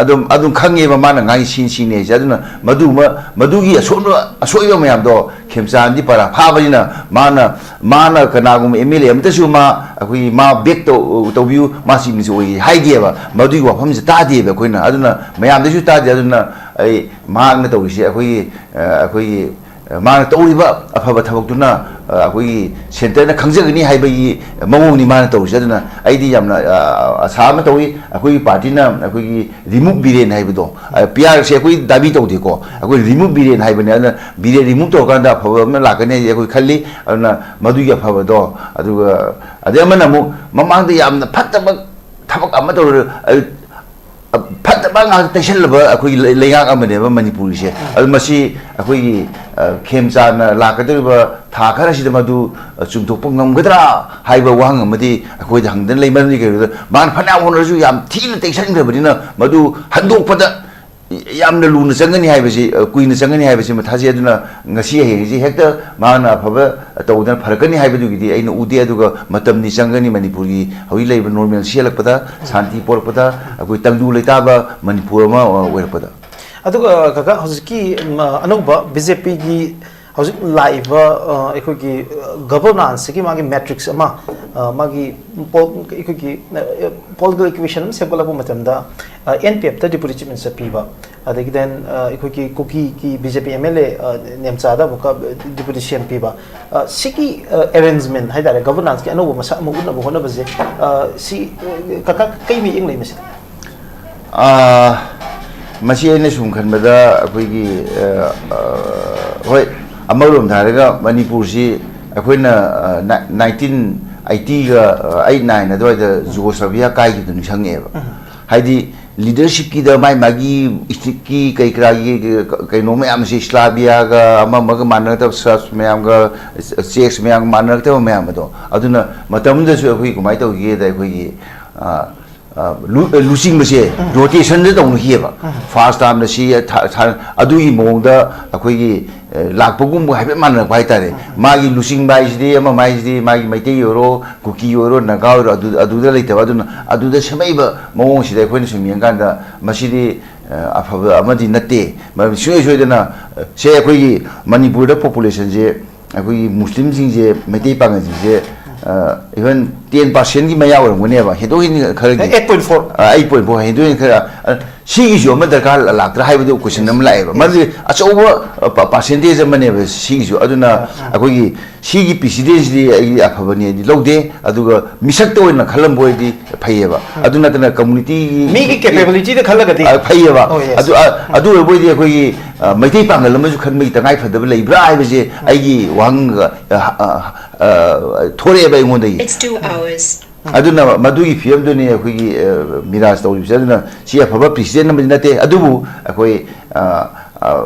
ꯑꯗꯨꯝ, ꯑꯗꯨꯝ ꯈꯪꯉꯦꯕ ꯃꯥꯅ ꯉꯥꯡꯉꯤ ꯁꯤ, ꯁꯤꯅꯦ ꯍꯥꯏꯁꯦ꯫ ꯑꯗꯨꯅ ꯃꯗꯨꯃ, ꯃꯗꯨꯒꯤ ꯑꯁꯣꯟꯕ, ꯑꯁꯣꯏꯕ ꯃꯌꯥꯝꯗꯣ ꯈꯦꯝꯆꯥꯟꯗꯤ ꯄꯔꯥ ꯐꯥꯕꯅꯤꯅ ꯃꯥꯅ, ꯃꯥꯅ ꯀꯅꯥꯒꯨꯝꯕ M L A ꯑꯃꯇꯁꯨ ꯃꯥ, ꯑꯩꯈꯣꯏꯒꯤ ꯃꯥ back ꯇꯧ-, ꯇꯧꯕꯤꯌꯨ, ꯃꯥ Chief Minister ꯑꯣꯏꯒꯦ ꯍꯥꯏꯗꯦꯕ꯫ ꯃꯗꯨꯒꯤ ꯋꯥꯐꯝꯁꯦ ꯇꯥꯗꯦꯕ ꯑꯩꯈꯣꯏꯅ꯫ ꯑꯗꯨꯅ ꯃꯌꯥꯝꯗꯁꯨ ꯇꯥꯗꯦ꯫ ꯑꯗꯨꯅ ꯑꯩ, ꯃꯍꯥꯛꯅ ꯇꯧꯔꯤꯁꯦ ꯑꯩꯈꯣꯏꯒꯤ, ꯑ, ꯑꯩꯈꯣꯏꯒꯤ, ꯑ, ꯃꯥꯅ ꯇꯧꯔꯤꯕ ꯑꯐꯕ ꯊꯕꯛꯇꯨꯅ, ꯑ, ꯑꯩꯈꯣꯏꯒꯤ centreꯅ ꯈꯪꯖꯒꯅꯤ ꯍꯥꯏꯕꯒꯤ ꯃꯑꯣꯡꯅꯤ ꯃꯥꯅ ꯇꯧꯔꯤꯁꯦ꯫ ꯑꯗꯨꯅ ꯑꯩꯗꯤ ꯌꯥꯝꯅ, ꯑ, ꯑꯁꯥ ꯑꯃ ꯇꯧꯏ꯫ ꯑꯩꯈꯣꯏꯒꯤ partyꯅ ꯑꯩꯈꯣꯏꯒꯤ remove ꯕꯤꯔꯦꯟ ꯍꯥꯏꯕꯗꯣ, ꯑ, P Rꯁꯦ ꯑꯩꯈꯣꯏ ꯗꯥꯕꯤ ꯇꯧꯗꯦꯀꯣ, ꯑꯩꯈꯣꯏ remove ꯕꯤꯔꯦꯟ ꯍꯥꯏꯕꯅꯦ꯫ ꯑꯗꯨꯅ ꯕꯤꯔꯦꯟ remove ꯇꯧꯔꯀꯥꯟꯗ ꯑꯐꯕ ꯑꯃ ꯂꯥꯛꯀꯅꯤ ꯍꯥꯏꯁꯦ ꯑꯩꯈꯣꯏ ꯈꯜꯂꯤ꯫ ꯑꯗꯨꯅ ꯃꯗꯨꯒꯤ ꯑꯐꯕꯗꯣ, ꯑꯗꯨꯒ ꯑꯗꯩ ꯑꯃꯅ ꯑꯃꯨꯛ ꯃꯃꯥꯡꯗ ꯌꯥꯝꯅ ꯐꯠꯇꯕ ꯊꯕꯛ ꯑꯃ ꯇꯧꯔ-, ꯑ, ꯐꯠꯇꯕ ꯉꯥꯛꯇ ꯇꯩꯁꯜꯂꯕ ꯑꯩꯈꯣꯏꯒꯤ ꯂꯩ-, ꯂꯩꯉꯥꯛ ꯑꯃꯅꯦꯕ ꯃꯅꯤꯄꯨꯔꯒꯤꯁꯦ꯫ ꯑꯗꯨ ꯃꯁꯤ ꯑꯩꯈꯣꯏꯒꯤ, ꯑ, ꯈꯦꯝꯆꯥꯟꯅ ꯂꯥꯛꯀꯗꯧꯔꯤꯕ ꯊꯥ ꯈꯔꯁꯤꯗ ꯃꯗꯨ, ꯑ, ꯆꯨꯝꯊꯣꯛꯄ ꯉꯝꯒꯗ꯭ꯔꯥ ꯍꯥꯏꯕ ꯋꯥꯍꯪ ꯑꯃꯗꯤ ꯑꯩꯈꯣꯏꯗ ꯍꯪꯗꯅ ꯂꯩ꯫ ꯃꯔꯝꯗꯤ ꯀꯩꯒꯤꯅꯣꯗ ꯃꯥꯅ ꯐꯅꯌꯥꯝ ꯍꯣꯠꯅꯔꯁꯨ ꯌꯥꯝ ꯊꯤꯅ ꯇꯩꯁꯟꯈ꯭ꯔꯕꯅꯤꯅ ꯃꯗꯨ ꯍꯟꯗꯣꯛꯄꯗ ꯌꯥꯝꯅ ꯂꯨꯅ ꯆꯪꯒꯅꯤ ꯍꯥꯏꯕꯁꯤ, ꯑ, ꯀꯨꯏꯅ ꯆꯪꯒꯅꯤ ꯍꯥꯏꯕꯁꯤꯃ ꯊꯥꯖꯩ꯫ ꯑꯗꯨꯅ ꯉꯁꯤ ꯍꯌꯦꯡꯁꯤ ꯍꯦꯛꯇ ꯃꯍꯥꯛꯅ ꯑꯐꯕ ꯇꯧꯗꯅ ꯐꯔꯛꯀꯅꯤ ꯍꯥꯏꯕꯗꯨꯒꯤꯗꯤ ꯑꯩꯅ ꯎꯗꯦ꯫ ꯑꯗꯨꯒ ꯃꯇꯝꯗꯤ ꯆꯪꯒꯅꯤ꯫ ꯃꯅꯤꯄꯨꯔꯒꯤ ꯍꯧꯖꯤꯛ ꯂꯩꯔꯤꯕ normalcy ꯍꯜꯂꯛꯄꯗ, ꯁꯥꯟꯇꯤ ꯄꯣꯔꯛꯄꯗ, ꯑꯩꯈꯣꯏ ꯇꯪꯗꯨ ꯂꯩꯇꯥꯕ ꯃꯅꯤꯄꯨꯔ ꯑꯃ, ꯑ, ꯑꯣꯏꯔꯛꯄꯗ꯫ ꯑꯗꯨꯒ ꯀꯀꯥ, ꯍꯧꯖꯤꯛꯀꯤ, ꯎꯝ, ꯑꯅꯧꯕ BJPꯒꯤ ꯍꯧꯖꯤꯛ ꯂꯥꯛꯏꯕ, ꯑ, ꯑꯩꯈꯣꯏꯒꯤ, ꯑ, governancesꯤꯒꯤ ꯃꯥꯒꯤ matrix ꯑꯃ, ꯑ, ꯃꯥꯒꯤ ꯄꯣ-, ꯑꯩꯈꯣꯏꯒꯤ, ꯑ, political equation ꯑꯃ ꯁꯦꯝꯒꯠꯂꯛꯄ ꯃꯇꯝꯗ, ꯑ, NPFꯇ Deputy Chief Minister ꯄꯤꯕ, ꯑꯗꯒꯤ then, ꯑ, ꯑꯩꯈꯣꯏꯒꯤ ꯀꯨꯀꯤꯒꯤ BJP MLA, ꯑ, ꯅꯦꯝꯆꯥꯗ ꯑꯃꯨꯛꯀ Deputy CM ꯄꯤꯕ, ꯑ, ꯁꯤꯒꯤ, ꯑ, arrangement ꯍꯥꯏꯇꯥꯔꯦ, governancesꯀꯤ ꯑꯅꯧꯕ ꯃꯁꯛ ꯑꯃ ꯎꯠꯅꯕ ꯍꯣꯠꯅꯕꯁꯦ, ꯑ, ꯁꯤ, ꯑ, ꯀꯀꯥ ꯀꯩ ꯃꯤꯠꯌꯦꯡ ꯂꯩ ꯃꯁꯤꯗ? ꯑꯥ, ꯃꯁꯤ ꯑꯩꯅ ꯁꯨꯝ ꯈꯟꯕꯗ ꯑꯩꯈꯣꯏꯒꯤ, ꯑ, ꯑ, ꯍꯣꯏ, ꯑꯃꯔꯣꯝꯗ ꯍꯥꯏꯔꯒ ꯃꯅꯤꯄꯨꯔꯁꯤ ꯑꯩꯈꯣꯏꯅ, ꯑ, ꯅꯥ-, nineteen eightyꯒ, ꯑ, eight nine ꯑꯗꯨꯋꯥꯏꯗ ꯖꯨꯒꯣꯁꯂꯥꯚꯤꯌꯥ ꯀꯥꯏꯈꯤꯕꯗꯨ ꯅꯤꯡꯁꯤꯡꯉꯛꯑꯦꯕ꯫ ꯎꯝ꯫ ꯍꯥꯏꯗꯤ leadershipꯀꯤꯗ ꯃꯥꯏ ꯃꯥꯒꯤ ethnicꯀꯤ ꯀꯩ ꯀꯔꯥꯒꯤ ꯀꯩꯅꯣ ꯃꯌꯥꯝꯁꯤ, ꯁ꯭ꯂꯥꯚꯤꯌꯥꯒ ꯑꯃ ꯑꯃꯒ ꯃꯥꯟꯅꯔꯛꯇꯕ, ꯁꯔꯕ ꯃꯌꯥꯝꯒ, ꯆꯦꯛꯁ ꯃꯌꯥꯝꯒ ꯃꯥꯟꯅꯔꯛꯇꯕ ꯃꯌꯥꯝ ꯑꯗꯣ, ꯑꯗꯨꯅ ꯃꯇꯝꯗꯨꯗꯁꯨ ꯑꯩꯈꯣꯏ ꯀꯃꯥꯏꯅ ꯇꯧꯒꯦꯗ, ꯑꯩꯈꯣꯏꯒꯤ, ꯑ, ꯑ, ꯂꯨ-, ꯑ, ꯂꯨꯆꯤꯡꯕꯁꯦ rotationꯗ ꯇꯧꯅꯈꯤꯑꯕ꯫ First termꯗ ꯁꯤ ꯊꯥ-, ꯊꯥ-, ꯑꯗꯨꯒꯤ ꯃꯑꯣꯡꯗ ꯑꯩꯈꯣꯏꯒꯤ, ꯑ, ꯂꯥꯛꯄꯒꯨꯝꯕ ꯍꯥꯏꯐꯦꯠ ꯃꯥꯟꯅꯔꯛꯄ ꯍꯥꯏꯇꯥꯔꯦ꯫ ꯃꯥꯒꯤ ꯂꯨꯆꯤꯡꯕ ꯍꯥꯏꯁꯤꯗꯤ, ꯑꯃ ꯍꯥꯏꯁꯤꯗꯤ, ꯃꯥꯒꯤ ꯃꯩꯇꯩ ꯑꯣꯏꯔꯣ, ꯀꯨꯀꯤ ꯑꯣꯏꯔꯣ, ꯅꯥꯒꯥ ꯑꯣꯏꯔꯣ, ꯑꯗꯨ-, ꯑꯗꯨꯗ ꯂꯩꯇꯕ꯫ ꯑꯗꯨꯅ ꯑꯗꯨꯗ ꯁꯦꯝꯃꯛꯏꯕ ꯃꯑꯣꯡꯁꯤꯗ ꯑꯩꯈꯣꯏꯅ ꯁꯨꯝ ꯌꯦꯡꯀꯥꯟꯗ ꯃꯁꯤꯗꯤ, ꯑ, ꯑꯐꯕ ꯑꯃꯗꯤ ꯅꯠꯇꯦ꯫ ꯃꯔꯝꯗꯤ ꯁꯨꯡꯁꯣꯏ ꯁꯣꯏꯗꯅ, ꯑ, ꯁꯦ ꯑꯩꯈꯣꯏꯒꯤ ꯃꯅꯤꯄꯨꯔꯗ populationꯁꯦ, ꯑꯩꯈꯣꯏꯒꯤ ꯃꯨꯁꯂꯤꯝꯁꯤꯡꯁꯦ, ꯃꯩꯇꯩ ꯄꯥꯉꯜꯁꯤꯡꯁꯦ, ꯑ, even ten percentꯀꯤ ꯃꯌꯥ ꯑꯣꯏꯔꯝꯒꯅꯦꯕ, ꯍꯦꯟꯗꯣꯛ ꯍꯦꯟꯖꯤꯟ ꯈꯔꯗꯤ꯫ Eight point four꯫ ꯑ, eight point four, ꯍꯦꯟꯗꯣꯛ ꯍꯦꯟꯖꯤꯟ ꯈꯔ, ꯑ, ꯁꯤꯒꯤꯁꯨ ꯑꯃ ꯗꯔꯀꯥꯔ ꯂꯥꯛꯇ꯭ꯔꯥ ꯍꯥꯏꯕꯗꯨ question ꯑꯃ ꯂꯥꯛꯑꯦꯕ꯫ ꯃꯔꯝꯗꯤ ꯑꯆꯧꯕ, ꯑ, ꯄ-, percentage ꯑꯃꯅꯦꯕ ꯁꯤꯒꯤꯁꯨ꯫ ꯑꯗꯨꯅ ꯑꯩꯈꯣꯏꯒꯤ ꯁꯤꯒꯤ precedentꯁꯤꯗꯤ ꯑꯩ ꯑꯐꯕꯅꯦꯗꯤ ꯂꯧꯗꯦ, ꯑꯗꯨꯒ ꯃꯤꯁꯛꯇ ꯑꯣꯏꯅ ꯈꯜꯂꯝꯕ ꯑꯣꯏꯔꯗꯤ ꯐꯩꯌꯦꯕ꯫ ꯑꯗꯨ ꯅꯠꯇꯅ communityꯒꯤ ꯃꯤꯒꯤ capabilityꯗ ꯈꯜꯂꯒꯗꯤ꯫ ꯑ, ꯐꯩꯌꯦꯕ꯫ Oh, yes. ꯑꯗꯨ, ꯑ, ꯑꯗꯨ ꯑꯣꯏꯕ ꯑꯣꯏꯔꯗꯤ ꯑꯩꯈꯣꯏꯒꯤ, ꯑ, ꯃꯩꯇꯩ ꯄꯥꯡꯒꯜ ꯑꯃꯁꯨ ꯈꯟꯕꯒꯤ ꯇꯉꯥꯏ ꯐꯗꯕ ꯂꯩꯕ꯭ꯔꯥ ꯍꯥꯏꯕꯁꯦ ꯑꯩꯒꯤ ꯋꯥꯍꯪ, ꯑ, ꯑ, ꯑ, ꯊꯣꯔꯛꯑꯦꯕ ꯑꯩꯉꯣꯟꯗꯒꯤ꯫ It's two hours. ꯑꯗꯨꯅ ꯃꯗꯨꯒꯤ ꯐꯤꯕꯝꯗꯨꯅꯤ ꯑꯩꯈꯣꯏꯒꯤ, ꯑ, ꯃꯤꯔꯥꯖ ꯇꯧꯔꯤꯕꯁꯦ꯫ ꯑꯗꯨꯅ ꯁꯤ ꯑꯐꯕ precedent ꯑꯃꯗꯤ ꯅꯠꯇꯦ, ꯑꯗꯨꯕꯨ ꯑꯩꯈꯣꯏ, ꯑ,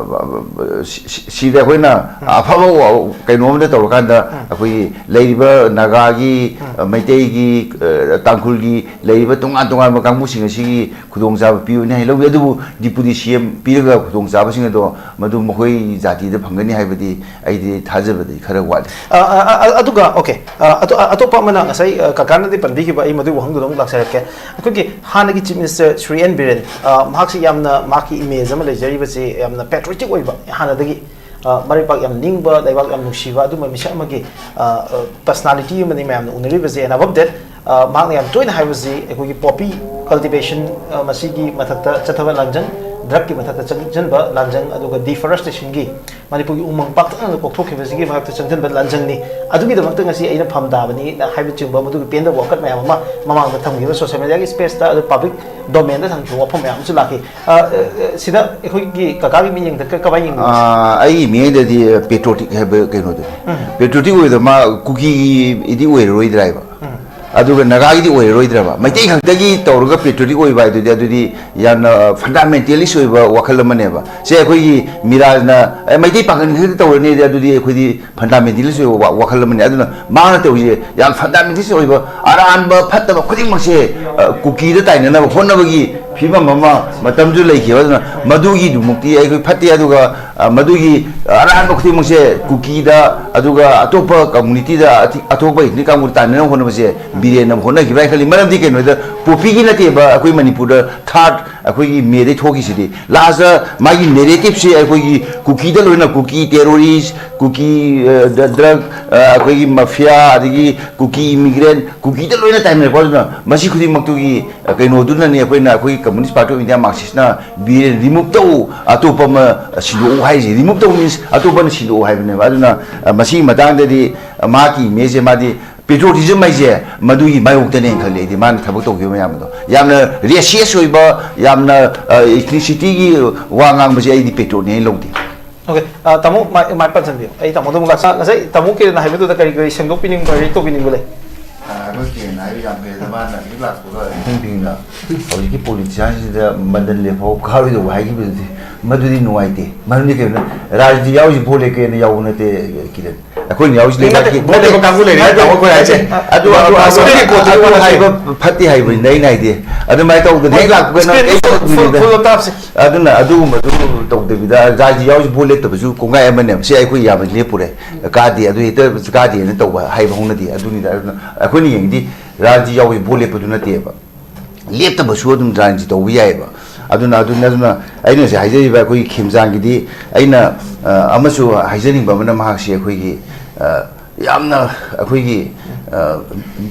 ꯁꯤꯗ ꯑꯩꯈꯣꯏꯅ ꯑꯐꯕ ꯀꯩꯅꯣ ꯑꯃꯗ ꯇꯧꯔꯀꯥꯟꯗ ꯑꯩꯈꯣꯏꯒꯤ ꯂꯩꯔꯤꯕ ꯅꯥꯒꯥꯒꯤ, ꯃꯩꯇꯩꯒꯤ, ꯇꯥꯡꯈꯨꯜꯒꯤ ꯂꯩꯔꯤꯕ ꯇꯣꯉꯥꯟ ꯇꯣꯉꯥꯟꯕ ꯀꯥꯡꯕꯨꯁꯤꯡ ꯑꯁꯤꯒꯤ ꯈꯨꯗꯣꯡꯆꯥꯕ ꯄꯤꯕꯅꯤ ꯍꯥꯏ ꯂꯧꯏ꯫ ꯑꯗꯨꯕꯨ ꯗꯤꯄꯨꯇꯤ ꯁꯤ ꯑꯦꯝ ꯄꯤꯔꯒ ꯈꯨꯗꯣꯡꯆꯥꯕꯁꯤꯡ ꯑꯗꯣ ꯃꯗꯨ ꯃꯈꯣꯏ ꯖꯥꯇꯤꯗ ꯐꯪꯒꯅꯤ ꯍꯥꯏꯕꯗꯤ ꯑꯩꯗꯤ ꯊꯥꯖꯕꯗꯤ ꯈꯔ ꯋꯥꯠꯂꯤ꯫ ꯑ, ꯑ, ꯑ, ꯑꯗꯨꯒ, okay, ꯑ, ꯑꯇꯣ-, ꯑ, ꯑꯇꯣꯞꯄ ꯑꯃꯅ ꯉꯁꯥꯏ, ꯑ, ꯀꯀꯥꯅꯗꯤ ꯄꯟꯕꯤꯈꯤꯕ, ꯑꯩ ꯃꯗꯨꯒꯤ ꯋꯥꯍꯪꯗꯨꯗ ꯑꯃꯨꯛ ꯂꯥꯛꯆꯔꯛꯀꯦ꯫ ꯑꯩꯈꯣꯏꯒꯤ ꯍꯥꯟꯅꯒꯤ Chief Minister Shri N Biren, ꯑ, ꯃꯍꯥꯛꯁꯤ ꯌꯥꯝꯅ ꯃꯍꯥꯛꯀꯤ image ꯑꯃ ꯂꯩꯖꯔꯤꯕꯁꯤ ꯌꯥꯝꯅ patriotic ꯑꯣꯏꯕ, ꯍꯥꯟꯅꯗꯒꯤ, ꯑ, ꯃꯔꯩꯄꯥꯛ ꯌꯥꯝ ꯅꯤꯡꯕ, ꯂꯩꯕꯥꯛ ꯌꯥꯝ ꯅꯨꯡꯁꯤꯕ, ꯑꯗꯨꯝꯕ ꯃꯤꯁꯛ ꯑꯃꯒꯤ, ꯑ, ꯑ, personality ꯑꯃꯅꯤ ꯃꯌꯥꯝꯅ ꯎꯅꯔꯤꯕꯁꯦ꯫ And above that, ꯑ, ꯃꯍꯥꯛꯅ ꯌꯥꯝ ꯇꯣꯏꯅ ꯍꯥꯏꯕꯁꯤ ꯑꯩꯈꯣꯏꯒꯤ poppy cultivation, ꯑ, ꯃꯁꯤꯒꯤ ꯃꯊꯛꯇ ꯆꯠꯊꯕ ꯂꯥꯟꯖꯪ, drugꯀꯤ ꯃꯊꯛꯇ ꯆꯪꯁꯤꯟꯕ ꯂꯥꯟꯖꯪ, ꯑꯗꯨꯒ deforestationꯒꯤ ꯃꯅꯤꯄꯨꯔꯒꯤ ꯎꯃꯪ ꯄꯥꯛꯇꯛꯅꯅ ꯀꯣꯛꯊꯣꯛꯈꯤꯕꯁꯤꯒꯤ ꯃꯔꯛꯇ ꯆꯪꯁꯤꯟꯕ ꯂꯥꯟꯖꯪꯅꯤ꯫ ꯑꯗꯨꯒꯤꯗꯃꯛꯇ ꯉꯁꯤ ꯑꯩꯅ ꯐꯝ ꯇꯥꯕꯅꯤ ꯍꯥꯏꯕꯆꯤꯡꯕ ꯃꯗꯨꯒꯤ ꯄꯦꯟꯗꯕ ꯋꯥꯀꯠ ꯃꯌꯥꯝ ꯑꯃ ꯃꯃꯥꯡꯗ ꯊꯝꯈꯤꯕ social mediaꯒꯤ spaceꯇ, ꯑꯗꯨ public domainꯗ ꯊꯝꯈꯤꯕ ꯋꯥꯐꯝ ꯃꯌꯥꯝ ꯑꯃꯁꯨ ꯂꯥꯛꯈꯤ꯫ ꯑ, ꯑ, ꯁꯤꯗ ꯑꯩꯈꯣꯏꯒꯤ ꯀꯀꯥꯒꯤ ꯃꯤꯠꯌꯦꯡꯗ ꯀ-, ꯀꯃꯥꯏꯅ ꯌꯦꯡꯕꯤꯕ? ꯑꯥ, ꯑꯩꯒꯤ ꯃꯤꯠꯌꯦꯡꯗꯗꯤ patriotic ꯍꯥꯏꯕ ꯀꯩꯅꯣꯗꯨꯅꯤ꯫ ꯎꯝ꯫ Patriotic ꯑꯣꯏꯕꯗ ꯃꯥ ꯀꯨꯀꯤꯒꯤꯗꯤ ꯑꯣꯏꯔꯔꯣꯏꯗ꯭ꯔꯥ ꯍꯥꯏꯕ? ꯎꯝ꯫ ꯑꯗꯨꯒ ꯅꯥꯒꯥꯒꯤꯗꯤ ꯑꯣꯏꯔꯔꯣꯏꯗ꯭ꯔꯕ? ꯃꯩꯇꯩ ꯈꯛꯇꯒꯤ ꯇꯧꯔꯒ patriotic ꯑꯣꯏꯕ ꯍꯥꯏꯗꯨꯗꯤ, ꯑꯗꯨꯗꯤ ꯌꯥꯝꯅ fundamentalist ꯑꯣꯏꯕ ꯋꯥꯈꯜ ꯑꯃꯅꯦꯕ꯫ ꯁꯦ, ꯑꯩꯈꯣꯏꯒꯤ ꯃꯤꯔꯥꯖꯅ, "ꯑꯦ, ꯃꯩꯇꯩ ꯄꯥꯉꯜ ꯈꯛꯇ ꯇꯧꯔꯅꯤꯗꯤ", ꯑꯗꯨꯗꯤ ꯑꯩꯈꯣꯏꯗꯤ fundamentalist ꯑꯣꯏꯕ ꯋꯥ-, ꯋꯥꯈꯜ ꯑꯃꯅꯤ꯫ ꯑꯗꯨꯅ ꯃꯥꯅ ꯇꯧꯔꯤꯁꯦ ꯌꯥꯝ fundamentalist ꯑꯣꯏꯕ, ꯑꯔꯥꯟꯕ ꯐꯠꯇꯕ ꯈꯨꯗꯤꯡꯃꯛꯁꯦ, ꯑ, ꯀꯨꯀꯤꯗ ꯇꯥꯏꯅꯅꯕ ꯍꯣꯠꯅꯕꯒꯤ ꯐꯤꯕꯝ ꯑꯃ ꯃꯇꯝꯁꯨ ꯂꯩꯈꯤꯕ꯫ ꯑꯗꯨꯅ ꯃꯗꯨꯒꯤꯗꯃꯛꯇꯤ ꯑꯩꯈꯣꯏ ꯐꯠꯇꯦ꯫ ꯑꯗꯨꯒ, ꯑ, ꯃꯗꯨꯒꯤ ꯑꯔꯥꯟꯕ ꯈꯨꯗꯤꯡꯃꯛꯁꯦ ꯀꯨꯀꯤꯗ, ꯑꯗꯨꯒ ꯑꯇꯣꯞꯄ communityꯗ, ꯑꯇꯤ-, ꯑꯇꯣꯞꯄ ethnic ꯀꯥꯡꯕꯨꯗ ꯇꯥꯏꯅꯅꯕ ꯍꯣꯠꯅꯕꯁꯦ ꯕꯤꯔꯦꯟꯅ ꯑꯃꯨꯛ ꯍꯣꯠꯅꯈꯤꯕ꯭ꯔꯥ ꯍꯥꯏꯅ ꯈꯜꯂꯤ꯫ ꯃꯔꯝꯗꯤ ꯀꯩꯅꯣꯗ, ꯄꯣꯄꯤꯒꯤ ꯅꯠꯇꯦꯕ, ꯑꯩꯈꯣꯏ ꯃꯅꯤꯄꯨꯔꯗ third ꯑꯩꯈꯣꯏꯒꯤ ꯃꯦꯗꯩ ꯊꯣꯛꯈꯤꯁꯤꯗꯤ꯫ Lastꯇ ꯃꯥꯒꯤ narrativeꯁꯦ ꯑꯩꯈꯣꯏꯒꯤ ꯀꯨꯀꯤꯗ ꯂꯣꯏꯅ, ꯀꯨꯀꯤ terrorist, ꯀꯨꯀꯤ, ꯑ, ꯗ-, drug, ꯑ, ꯑꯩꯈꯣꯏꯒꯤ mafia, ꯑꯗꯒꯤ ꯀꯨꯀꯤ immigrant, ꯀꯨꯀꯤꯗ ꯂꯣꯏꯅ ꯇꯥꯏꯅꯔꯦꯀꯣ꯫ ꯑꯗꯨꯅ ꯃꯁꯤ ꯈꯨꯗꯤꯡꯃꯛꯇꯨꯒꯤ, ꯑ, ꯀꯩꯅꯣꯗꯨꯅꯅꯤ ꯑꯩꯈꯣꯏꯅ, ꯑꯩꯈꯣꯏꯒꯤ Communist Party of India Marxistꯅ Biren remove ꯇꯧ, ꯑꯇꯣꯞꯄ ꯑꯃ ꯁꯤꯟꯗꯣꯛꯎ ꯍꯥꯏꯔꯤꯁꯦ꯫ Remove ꯇꯧ means ꯑꯇꯣꯞꯄꯅ ꯁꯤꯟꯗꯣꯛꯎ ꯍꯥꯏꯕꯅꯦꯕ꯫ ꯑꯗꯨꯅ, ꯑ, ꯃꯁꯤꯒꯤ ꯃꯇꯥꯡꯗꯗꯤ, ꯑ, ꯃꯍꯥꯛꯀꯤ imageꯁꯦ ꯃꯥꯗꯤ patriotism ꯍꯥꯏꯁꯦ ꯃꯗꯨꯒꯤ ꯃꯥꯌꯣꯛꯇꯅꯦꯅ ꯈꯜꯂꯤ ꯑꯩꯗꯤ, ꯃꯥꯅ ꯊꯕꯛ ꯇꯧꯈꯤꯕ ꯃꯌꯥꯝ ꯑꯗꯣ꯫ ꯌꯥꯝꯅ racist ꯑꯣꯏꯕ, ꯌꯥꯝꯅ, ꯑ, ethnicityꯒꯤ ꯋꯥ ꯉꯥꯡꯕꯁꯦ ꯑꯩꯗꯤ patriotꯅꯦ ꯍꯥꯏꯅ ꯂꯧꯗꯦ꯫ Okay, ꯑ, ꯇꯥꯃꯣ ꯃꯥꯏ-, ꯃꯥꯏ ꯄꯥꯟꯁꯤꯟꯕꯤꯌꯨ꯫ ꯑꯩ ꯇꯥꯃꯣꯗ ꯑꯃꯨꯛ ꯂꯥꯛ-, ꯉꯁꯥꯏ ꯇꯥꯃꯣ ꯀꯤꯔꯟꯅ ꯍꯥꯏꯕꯗꯨꯗ ꯀꯔꯤ ꯀꯔꯤ ꯁꯦꯝꯗꯣꯛꯄꯤꯅꯤꯡꯕ, react ꯇꯧꯕꯤꯅꯤꯡꯕ ꯂꯩ? ꯑ, ꯑꯩꯈꯣꯏ ꯀꯤꯔꯟꯅ ꯍꯥꯏꯕ ꯌꯥꯝ ꯐꯩ꯫ ꯑꯗ ꯃꯥꯅ ꯍꯧꯖꯤꯛ ꯂꯥꯛꯄꯒ ꯏꯊꯤꯡ ꯊꯤꯡꯅ ꯍꯧꯖꯤꯛꯀꯤ politicianꯁꯤꯗ ꯃꯟꯗꯟ ꯂꯦꯞꯐꯥꯎ ꯀꯥꯔꯣꯏꯗꯧꯕ ꯍꯥꯏꯈꯤꯕꯗꯨꯗꯤ ꯃꯗꯨꯗꯤ ꯅꯨꯡꯉꯥꯏꯇꯦ꯫ ꯃꯔꯝꯗꯤ ꯀꯩꯅꯣ, ꯔꯥꯖꯅꯤꯇꯤ ꯌꯥꯎꯔꯤꯁꯦ ꯚꯣꯠ ꯂꯦꯞꯀꯦꯅ ꯌꯥꯎꯕ ꯅꯠꯇꯦ, ꯀꯤꯔꯟ꯫ ꯑꯩꯈꯣꯏꯅ ꯌꯥꯎꯔꯤꯁꯦ ꯅꯠꯇꯦ, ꯂꯩꯕꯥꯛꯀꯤ ꯚꯣꯠ ꯂꯦꯞꯄ ꯀꯥꯡꯕꯨ ꯂꯩꯔꯦ, ꯅꯠꯇꯦ, ꯇꯥꯃꯣ, ꯑꯩꯈꯣꯏ ꯍꯥꯏꯁꯦ꯫ ꯑꯗꯨ ꯑꯗꯨ ꯄꯥꯁ ꯑꯗꯨ ꯇꯧꯔꯦ, ꯀꯣꯠ ꯑꯗꯨ ꯇꯧꯔꯦ꯫ ꯍꯥꯏꯕ ꯐꯠꯇꯦ ꯍꯥꯏꯕꯅꯤꯗ ꯑꯩꯅ ꯍꯥꯏꯗꯤ꯫ ꯑꯗꯨꯃꯥꯏꯅ ꯇꯧꯗꯅ ꯍꯦꯛ ꯂꯥꯛꯄꯒ ꯅꯪ screen full, full, full up ꯇꯥꯞꯁꯦ꯫ ꯑꯗꯨꯅ ꯑꯗꯨꯒꯨꯝꯕꯗꯨ ꯇꯧꯗꯕꯤꯗ, ꯔꯥꯖꯅꯤꯇꯤ ꯌꯥꯎꯔꯤꯁꯦ ꯚꯣꯠ ꯂꯦꯞꯇꯕꯁꯨ ꯀꯣꯡꯒꯥꯏ ꯑꯃꯅꯦꯕ꯫ ꯁꯤ ꯑꯩꯈꯣꯏ ꯌꯥꯝꯅ ꯂꯦꯞꯄꯨꯔꯦ꯫ ꯀꯥꯗꯦ, ꯑꯗꯨ ꯍꯦꯛꯇ ꯀꯥꯗꯦꯅ ꯇꯧꯕ ꯍꯥꯏꯕ ꯍꯧꯅꯗꯦ꯫ ꯑꯗꯨꯅꯤꯗ꯫ ꯑꯗꯨꯅ ꯑꯩꯈꯣꯏꯅ ꯌꯦꯡꯉꯤꯗꯤ ꯔꯥꯖꯅꯤꯇꯤ ꯌꯥꯎꯕꯁꯦ ꯚꯣꯠ ꯂꯦꯞꯄꯗꯨ ꯅꯠꯇꯦꯕ꯫ ꯂꯦꯞꯇꯕꯁꯨ ꯑꯗꯨꯝ ꯔꯥꯖꯅꯤꯇꯤ ꯇꯧꯕ ꯌꯥꯏꯑꯕ꯫ ꯑꯗꯨꯅ, ꯑꯗꯨꯅ, ꯑꯗꯨꯅ ꯑꯩꯅ ꯍꯧꯖꯤꯛ ꯍꯥꯏꯖꯔꯤꯕ ꯑꯩꯈꯣꯏꯒꯤ ꯈꯦꯝꯖꯥꯡꯒꯤꯗꯤ ꯑꯩꯅ, ꯑ, ꯑꯃꯁꯨ ꯍꯥꯏꯖꯅꯤꯡꯕ ꯑꯃꯅ, ꯃꯍꯥꯛꯁꯤ ꯑꯩꯈꯣꯏꯒꯤ, ꯑ, ꯌꯥꯝꯅ ꯑꯩꯈꯣꯏꯒꯤ, ꯑ,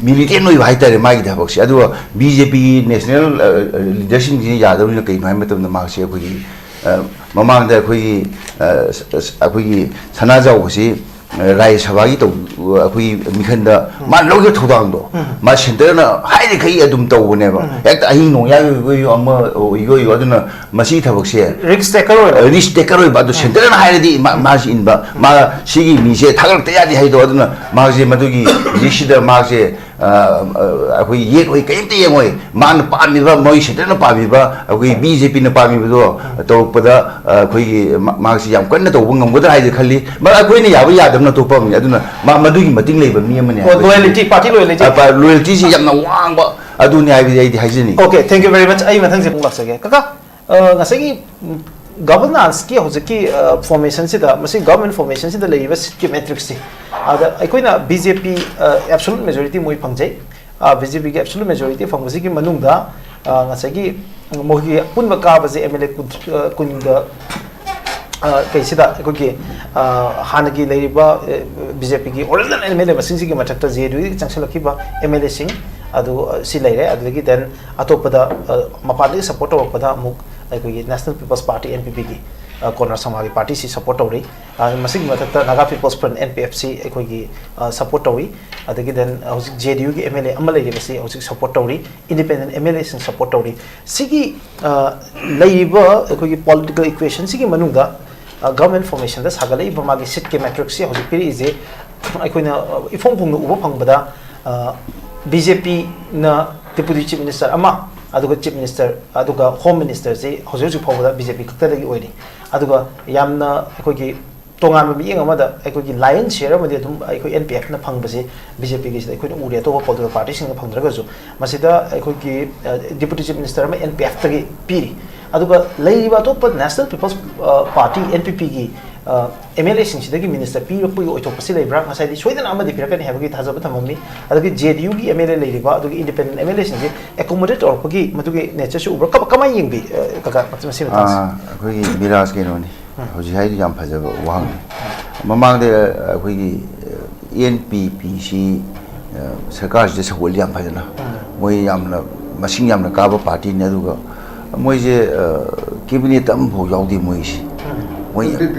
militant ꯑꯣꯏꯕ ꯍꯥꯏꯇꯥꯔꯦ ꯃꯥꯒꯤ ꯊꯕꯛꯁꯦ꯫ ꯑꯗꯨꯒ BJP ꯒꯤ national, ꯑ, leader ꯁꯤꯡꯁꯤꯅ ꯌꯥꯗꯕꯅꯤꯅ ꯀꯩꯅꯣ ꯍꯥꯏꯕ ꯃꯇꯝꯗ, ꯃꯍꯥꯛꯁꯤ ꯑꯩꯈꯣꯏꯒꯤ, ꯑ, ꯃꯃꯥꯡꯗ ꯑꯩꯈꯣꯏꯒꯤ, ꯑ, ꯁ-, ꯁ-, ꯑꯩꯈꯣꯏꯒꯤ ꯁꯅꯥꯖꯥꯎꯕꯁꯤ, ꯑ, ꯔꯥꯖ꯭ꯌ ꯁꯚꯥꯒꯤ ꯇꯧ-, ꯑꯩꯈꯣꯏꯒꯤ ꯃꯤꯈꯟꯗ ꯃꯥꯅ ꯂꯧꯈꯤꯕ ꯊꯧꯗꯥꯡꯗꯣ, ꯃꯥ centre ꯅ ꯍꯥꯏꯔꯤꯈꯩ ꯑꯗꯨꯝ ꯇꯧꯕꯅꯦꯕ꯫ ꯍꯦꯛꯇ ꯑꯍꯤꯡ ꯅꯣꯡꯌꯥꯏ ꯑꯣꯏꯒꯦ ꯑꯣꯏꯌꯨ, ꯑꯃ ꯑꯣꯏꯒꯦ ꯑꯣꯏꯌꯨ꯫ ꯑꯗꯨꯅ ꯃꯁꯤꯒꯤ ꯊꯕꯛꯁꯦ Risk taker ꯑꯣꯏꯕ꯫ Risk taker ꯑꯣꯏꯕ꯫ ꯑꯗꯨ centre ꯅ ꯍꯥꯏꯔꯗꯤ ꯃꯥ, ꯃꯥꯁꯤ ꯏꯟꯕ, ꯃꯥ ꯁꯤꯒꯤ ꯃꯤꯁꯦ ꯊꯥꯒꯠꯂꯛꯇ ꯌꯥꯗꯦ ꯍꯥꯏꯗꯣ꯫ ꯑꯗꯨꯅ ꯃꯥꯁꯦ ꯃꯗꯨꯒꯤ risk ꯁꯤꯗ ꯃꯥꯁꯦ, ꯑ, ꯑ, ꯑꯩꯈꯣꯏ ꯌꯦꯠ ꯑꯣꯏ ꯀꯔꯤꯝꯇ ꯌꯦꯡꯉꯣꯏ꯫ ꯃꯥꯅ ꯄꯥꯝꯃꯤꯕ, ꯃꯣꯏ centre ꯅ ꯄꯥꯝꯃꯤꯕ, ꯑꯩꯈꯣꯏꯒꯤ BJP ꯅ ꯄꯥꯝꯃꯤꯕꯗꯣ ꯇꯧꯔꯛꯄꯗ, ꯑ, ꯑꯩꯈꯣꯏꯒꯤ ꯃꯥ-, ꯃꯥꯁꯤ ꯌꯥꯝ ꯀꯟꯅ ꯇꯧꯕ ꯉꯝꯒꯗ꯭ꯔꯥ ꯍꯥꯏꯗꯤ ꯈꯜꯂꯤ꯫ ꯃꯔꯝ ꯑꯩꯈꯣꯏꯅ ꯌꯥꯕ ꯌꯥꯗꯕꯅ ꯑꯇꯣꯞꯄ ꯑꯃꯅꯤ꯫ ꯑꯗꯨꯅ ꯃꯥ ꯃꯗꯨꯒꯤ ꯃꯇꯤꯡ ꯂꯩꯕ ꯃꯤ ꯑꯃꯅꯤ ꯑꯣ, ꯍꯥꯏꯕꯁꯤ꯫ Loyalty, party loyalty꯫ ꯑ, ꯄ-, loyalty ꯁꯤ ꯌꯥꯝꯅ ꯋꯥꯡꯕ ꯑꯗꯨꯅꯤ ꯍꯥꯏꯕꯗꯤ ꯑꯩꯗꯤ ꯍꯥꯏꯖꯅꯤꯡꯉꯤ꯫ Okay, thank you very much꯫ ꯑꯩ ꯃꯊꯪꯁꯦ ꯑꯃꯨꯛ ꯂꯥꯛꯆꯒꯦ꯫ ꯀꯀꯥ, ꯑ, ꯉꯁꯥꯏꯒꯤ, ꯎꯝ, governance ꯀꯤ ꯍꯧꯖꯤꯛꯀꯤ, ꯑ, formation ꯁꯤꯗ, ꯃꯁꯤ government formation ꯁꯤꯗ ꯂꯩꯔꯤꯕ seat ꯀꯤ matrix ꯁꯤ, ꯑꯗ ꯑꯩꯈꯣꯏꯅ BJP, ꯑ, absolute majority ꯃꯣꯏ ꯐꯪꯖꯩ꯫ ꯑ, BJP ꯒꯤ absolute majority ꯐꯪꯕꯁꯤꯒꯤ ꯃꯅꯨꯡꯗ, ꯑ, ꯉꯁꯥꯏꯒꯤ ꯃꯣꯏꯒꯤ ꯑꯄꯨꯟꯕ ꯀꯥꯕꯁꯦ MLA ꯀꯨꯟ, ꯑ, ꯀꯨꯟꯒ, ꯑ, ꯀꯩꯁꯤꯗ ꯑꯩꯈꯣꯏꯒꯤ, ꯑ, ꯍꯥꯟꯅꯒꯤ ꯂꯩꯔꯤꯕ, ꯑ, BJP ꯒꯤ original MLA ꯃꯁꯤꯡꯁꯤꯒꯤ ꯃꯊꯛꯇ JDU ꯗꯒꯤ ꯆꯪꯁꯤꯜꯂꯛꯈꯤꯕ MLA ꯁꯤꯡ ꯑꯗꯨ, ꯑ, ꯁꯤ ꯂꯩꯔꯦ꯫ ꯑꯗꯨꯗꯒꯤ then ꯑꯇꯣꯞꯄꯗ, ꯑ, ꯃꯄꯥꯟꯗꯒꯤ support ꯇꯧꯔꯛꯄꯗ ꯑꯃꯨꯛ ꯑꯩꯈꯣꯏꯒꯤ National People's Party, NPP ꯒꯤ, ꯑ, ꯀꯣꯟꯗ꯭ꯔꯥ ꯁꯪꯃꯥꯒꯤ party ꯁꯤ support ꯇꯧꯔꯤ꯫ ꯑ, ꯃꯁꯤꯒꯤ ꯃꯊꯛꯇ Naga People's Front, NPF ꯁꯤ ꯑꯩꯈꯣꯏꯒꯤ, ꯑ, support ꯇꯧꯏ꯫ ꯑꯗꯒꯤ then ꯍꯧꯖꯤꯛ JDU ꯒꯤ MLA ꯑꯃ ꯂꯩꯔꯤꯕꯁꯤ ꯍꯧꯖꯤꯛ support ꯇꯧꯔꯤ꯫ Independent MLA ꯁꯤꯡ support ꯇꯧꯔꯤ꯫ ꯁꯤꯒꯤ, ꯑ, ꯂꯩꯔꯤꯕ ꯑꯩꯈꯣꯏꯒꯤ political equation ꯁꯤꯒꯤ ꯃꯅꯨꯡꯗ, ꯑ, government formation ꯗ ꯁꯥꯒꯠꯂꯛꯏꯕ ꯃꯥꯒꯤ seat ꯀꯤ matrix ꯁꯤ ꯍꯧꯖꯤꯛ ꯄꯤꯔꯛꯏꯁꯦ ꯑꯩꯈꯣꯏꯅ, ꯑ, ꯏꯐꯣꯡ ꯐꯣꯡꯅ ꯎꯕ ꯐꯪꯕꯗ, ꯑ, BJP ꯅ Deputy Chief Minister ꯑꯃ, ꯑꯗꯨꯒ ꯆꯤꯐ ꯃꯤꯅꯤꯁꯇꯔ, ꯑꯗꯨꯒ ꯍꯣꯝ ꯃꯤꯅꯤꯁꯇꯔꯁꯤ ꯍꯧꯖꯤꯛ ꯍꯧꯖꯤꯛ ꯐꯥꯎꯕꯗ ꯕꯤ ꯖꯦ ꯄꯤ ꯈꯛꯇꯗꯒꯤ ꯑꯣꯏꯔꯤ꯫ ꯑꯗꯨꯒ ꯌꯥꯝꯅ ꯑꯩꯈꯣꯏꯒꯤ ꯇꯣꯉꯥꯟꯕ ꯃꯤꯠꯌꯦꯡ ꯑꯃꯗ ꯑꯩꯈꯣꯏꯒꯤ ꯂꯥꯏꯌꯟ ꯁꯤꯌꯔ ꯑꯃꯗꯤ ꯑꯗꯨꯝ ꯑꯩꯈꯣꯏ ꯑꯦꯟ ꯄꯤ ꯑꯦꯐꯅ ꯐꯪꯕꯁꯤ ꯕꯤ ꯖꯦ ꯄꯤꯒꯤꯁꯤꯗ ꯑꯩꯈꯣꯏꯅ ꯎꯔꯦ, ꯑꯇꯣꯞꯄ ꯄꯣꯂꯤꯇꯤꯀꯦꯜ ꯄꯥꯔꯇꯤꯁꯤꯡꯅ ꯐꯪꯗ꯭ꯔꯒꯁꯨ꯫ ꯃꯁꯤꯗ ꯑꯩꯈꯣꯏꯒꯤ ꯗꯤꯄꯨꯇꯤ ꯆꯤꯐ ꯃꯤꯅꯤꯁꯇꯔ ꯑꯃ ꯑꯦꯟ ꯄꯤ ꯑꯦꯐꯇꯒꯤ ꯄꯤꯔꯤ꯫ ꯑꯗꯨꯒ ꯂꯩꯔꯤꯕ ꯑꯇꯣꯞꯄ national people's party, N P ꯄꯤꯒꯤ ꯑꯦꯝ ꯑꯦꯜ ꯑꯦꯁꯤꯡꯁꯤꯗꯒꯤ ꯃꯤꯅꯤꯁꯇꯔ ꯄꯤꯔꯛꯄꯒꯤ ꯑꯣꯏꯊꯣꯛꯄꯁꯤ ꯂꯩꯕ꯭ꯔꯥ? ꯉꯁꯥꯏꯗꯤ ꯁꯣꯏꯗꯅ ꯑꯃꯗꯤ ꯄꯤꯔꯛꯀꯅꯤ ꯍꯥꯏꯕꯒꯤ ꯊꯥꯖꯕ ꯊꯝꯃꯝꯃꯤ꯫ ꯑꯗꯒꯤ ꯖꯦ ꯗꯤ ꯌꯨꯒꯤ ꯑꯦꯝ ꯑꯦꯜ ꯑꯦ ꯂꯩꯔꯤꯕ ꯑꯗꯨꯒ ꯏꯟꯗꯤꯄꯦꯟꯗꯦꯟ ꯑꯦꯝ ꯑꯦꯜ ꯑꯦꯁꯤꯡꯁꯦ ꯑꯦꯀꯣꯃꯣꯗꯦꯠ ꯇꯧꯔꯛꯄꯒꯤ ꯃꯗꯨꯒꯤ ꯅꯦꯆꯔꯁꯤ ꯎꯕ꯭ꯔꯥ? ꯀꯃ-, ꯀꯃꯥꯏꯅ ꯌꯦꯡꯕꯤ, ꯑ, ꯀꯀꯥ, ꯃꯁꯤ ꯃꯇꯥꯡꯁꯦ? ꯑꯥ, ꯑꯩꯈꯣꯏꯒꯤ ꯕꯤꯔꯥꯖ ꯀꯩꯅꯣꯅꯤ, ꯍꯧꯖꯤꯛ ꯍꯥꯏꯗꯨ ꯌꯥꯝ ꯐꯖꯕ ꯋꯥꯍꯪꯅꯤ꯫ ꯃꯃꯥꯡꯗ ꯑꯩꯈꯣꯏꯒꯤ ꯑꯦꯟ ꯄꯤ ꯄꯤꯁꯤ ꯁꯔꯀꯥꯔꯁꯤꯗ ꯁꯧꯒꯠꯂꯤ ꯌꯥꯝ ꯐꯖꯅ꯫ ꯃꯣꯏ ꯌꯥꯝꯅ ꯃꯁꯤꯡ ꯌꯥꯝꯅ ꯀꯥꯕ ꯄꯥꯔꯇꯤꯅꯤ꯫ ꯑꯗꯨꯒ ꯃꯣꯏꯁꯦ ꯀꯦꯕꯤꯅꯦꯠꯇ ꯑꯃꯐꯥꯎ ꯌꯥꯎꯗꯦ ꯃꯣꯏꯁꯤ꯫ ꯃꯣꯏ NPP꯫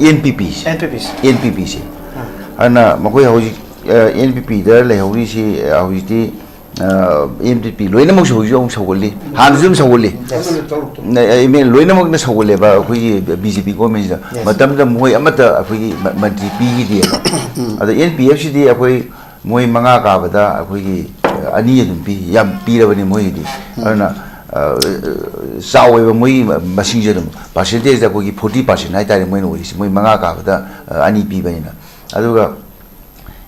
ꯑꯦꯟ ꯄꯤ ꯄꯤꯁꯦ, ꯑꯦꯟ ꯄꯤ ꯄꯤꯁꯦ꯫ ꯑꯦꯟ ꯄꯤ ꯄꯤꯁꯦ꯫ ꯑꯗꯨꯅ ꯃꯈꯣꯏ ꯍꯧꯖꯤꯛ ꯑꯦꯟ ꯄꯤ ꯄꯤꯗ ꯂꯩꯍꯧꯔꯤꯁꯤ ꯍꯧꯖꯤꯛꯇꯤ ꯑꯦꯟ ꯄꯤ ꯄꯤ ꯂꯣꯏꯅꯃꯛꯁꯨ ꯍꯧꯖꯤꯛ ꯑꯃꯨꯛ ꯁꯧꯒꯠꯂꯤ, ꯍꯥꯟꯅꯁꯨ ꯑꯗꯨꯝ ꯁꯧꯒꯠꯂꯤ꯫ ꯑꯗꯨꯅ ꯇꯧꯔꯛꯇꯣ꯫ ꯅ-, ꯑꯦꯝ ꯑꯦꯜ ꯂꯣꯏꯅꯃꯛꯅ ꯁꯧꯒꯠꯂꯦꯕ ꯑꯩꯈꯣꯏꯒꯤ ꯕꯤ ꯖꯦ ꯄꯤ ꯒꯣꯔꯃꯦꯟꯁꯤꯗ꯫ Yes. ꯃꯇꯝꯗ ꯃꯣꯏ ꯑꯃꯠꯇ ꯑꯩꯈꯣꯏꯒꯤ ꯃ-, ꯃꯟꯇ꯭ꯔꯤ ꯄꯤꯈꯤꯗꯦꯕ꯫ ꯑꯗ ꯑꯦꯟ ꯄꯤ ꯑꯦꯐ ꯁꯤꯗꯤ ꯑꯩꯈꯣꯏ ꯃꯣꯏ ꯃꯉꯥ ꯀꯥꯕꯗ ꯑꯩꯈꯣꯏꯒꯤ ꯑꯅꯤ ꯑꯗꯨꯝ ꯄꯤ, ꯌꯥꯝ ꯄꯤꯔꯕꯅꯤ ꯃꯣꯏꯒꯤꯗꯤ꯫ ꯑꯗꯨꯅ ꯑ, ꯆꯥꯎꯋꯦꯕ ꯃꯣꯏꯒꯤ ꯃ-, ꯃꯁꯤꯡꯁꯦ ꯑꯗꯨꯝ ꯄꯥꯔꯁꯦꯟꯇꯦꯖꯇ ꯑꯩꯈꯣꯏꯒꯤ ꯐꯣꯔꯇꯤ ꯄꯥꯔꯁꯦꯟ ꯍꯥꯏꯇꯥꯔꯦ ꯃꯣꯏꯅ ꯑꯣꯏꯔꯤꯁꯦ, ꯃꯣꯏ ꯃꯉꯥ ꯀꯥꯕꯗ ꯑ, ꯑꯅꯤ ꯄꯤꯕꯅꯤꯅ꯫ ꯑꯗꯨꯒ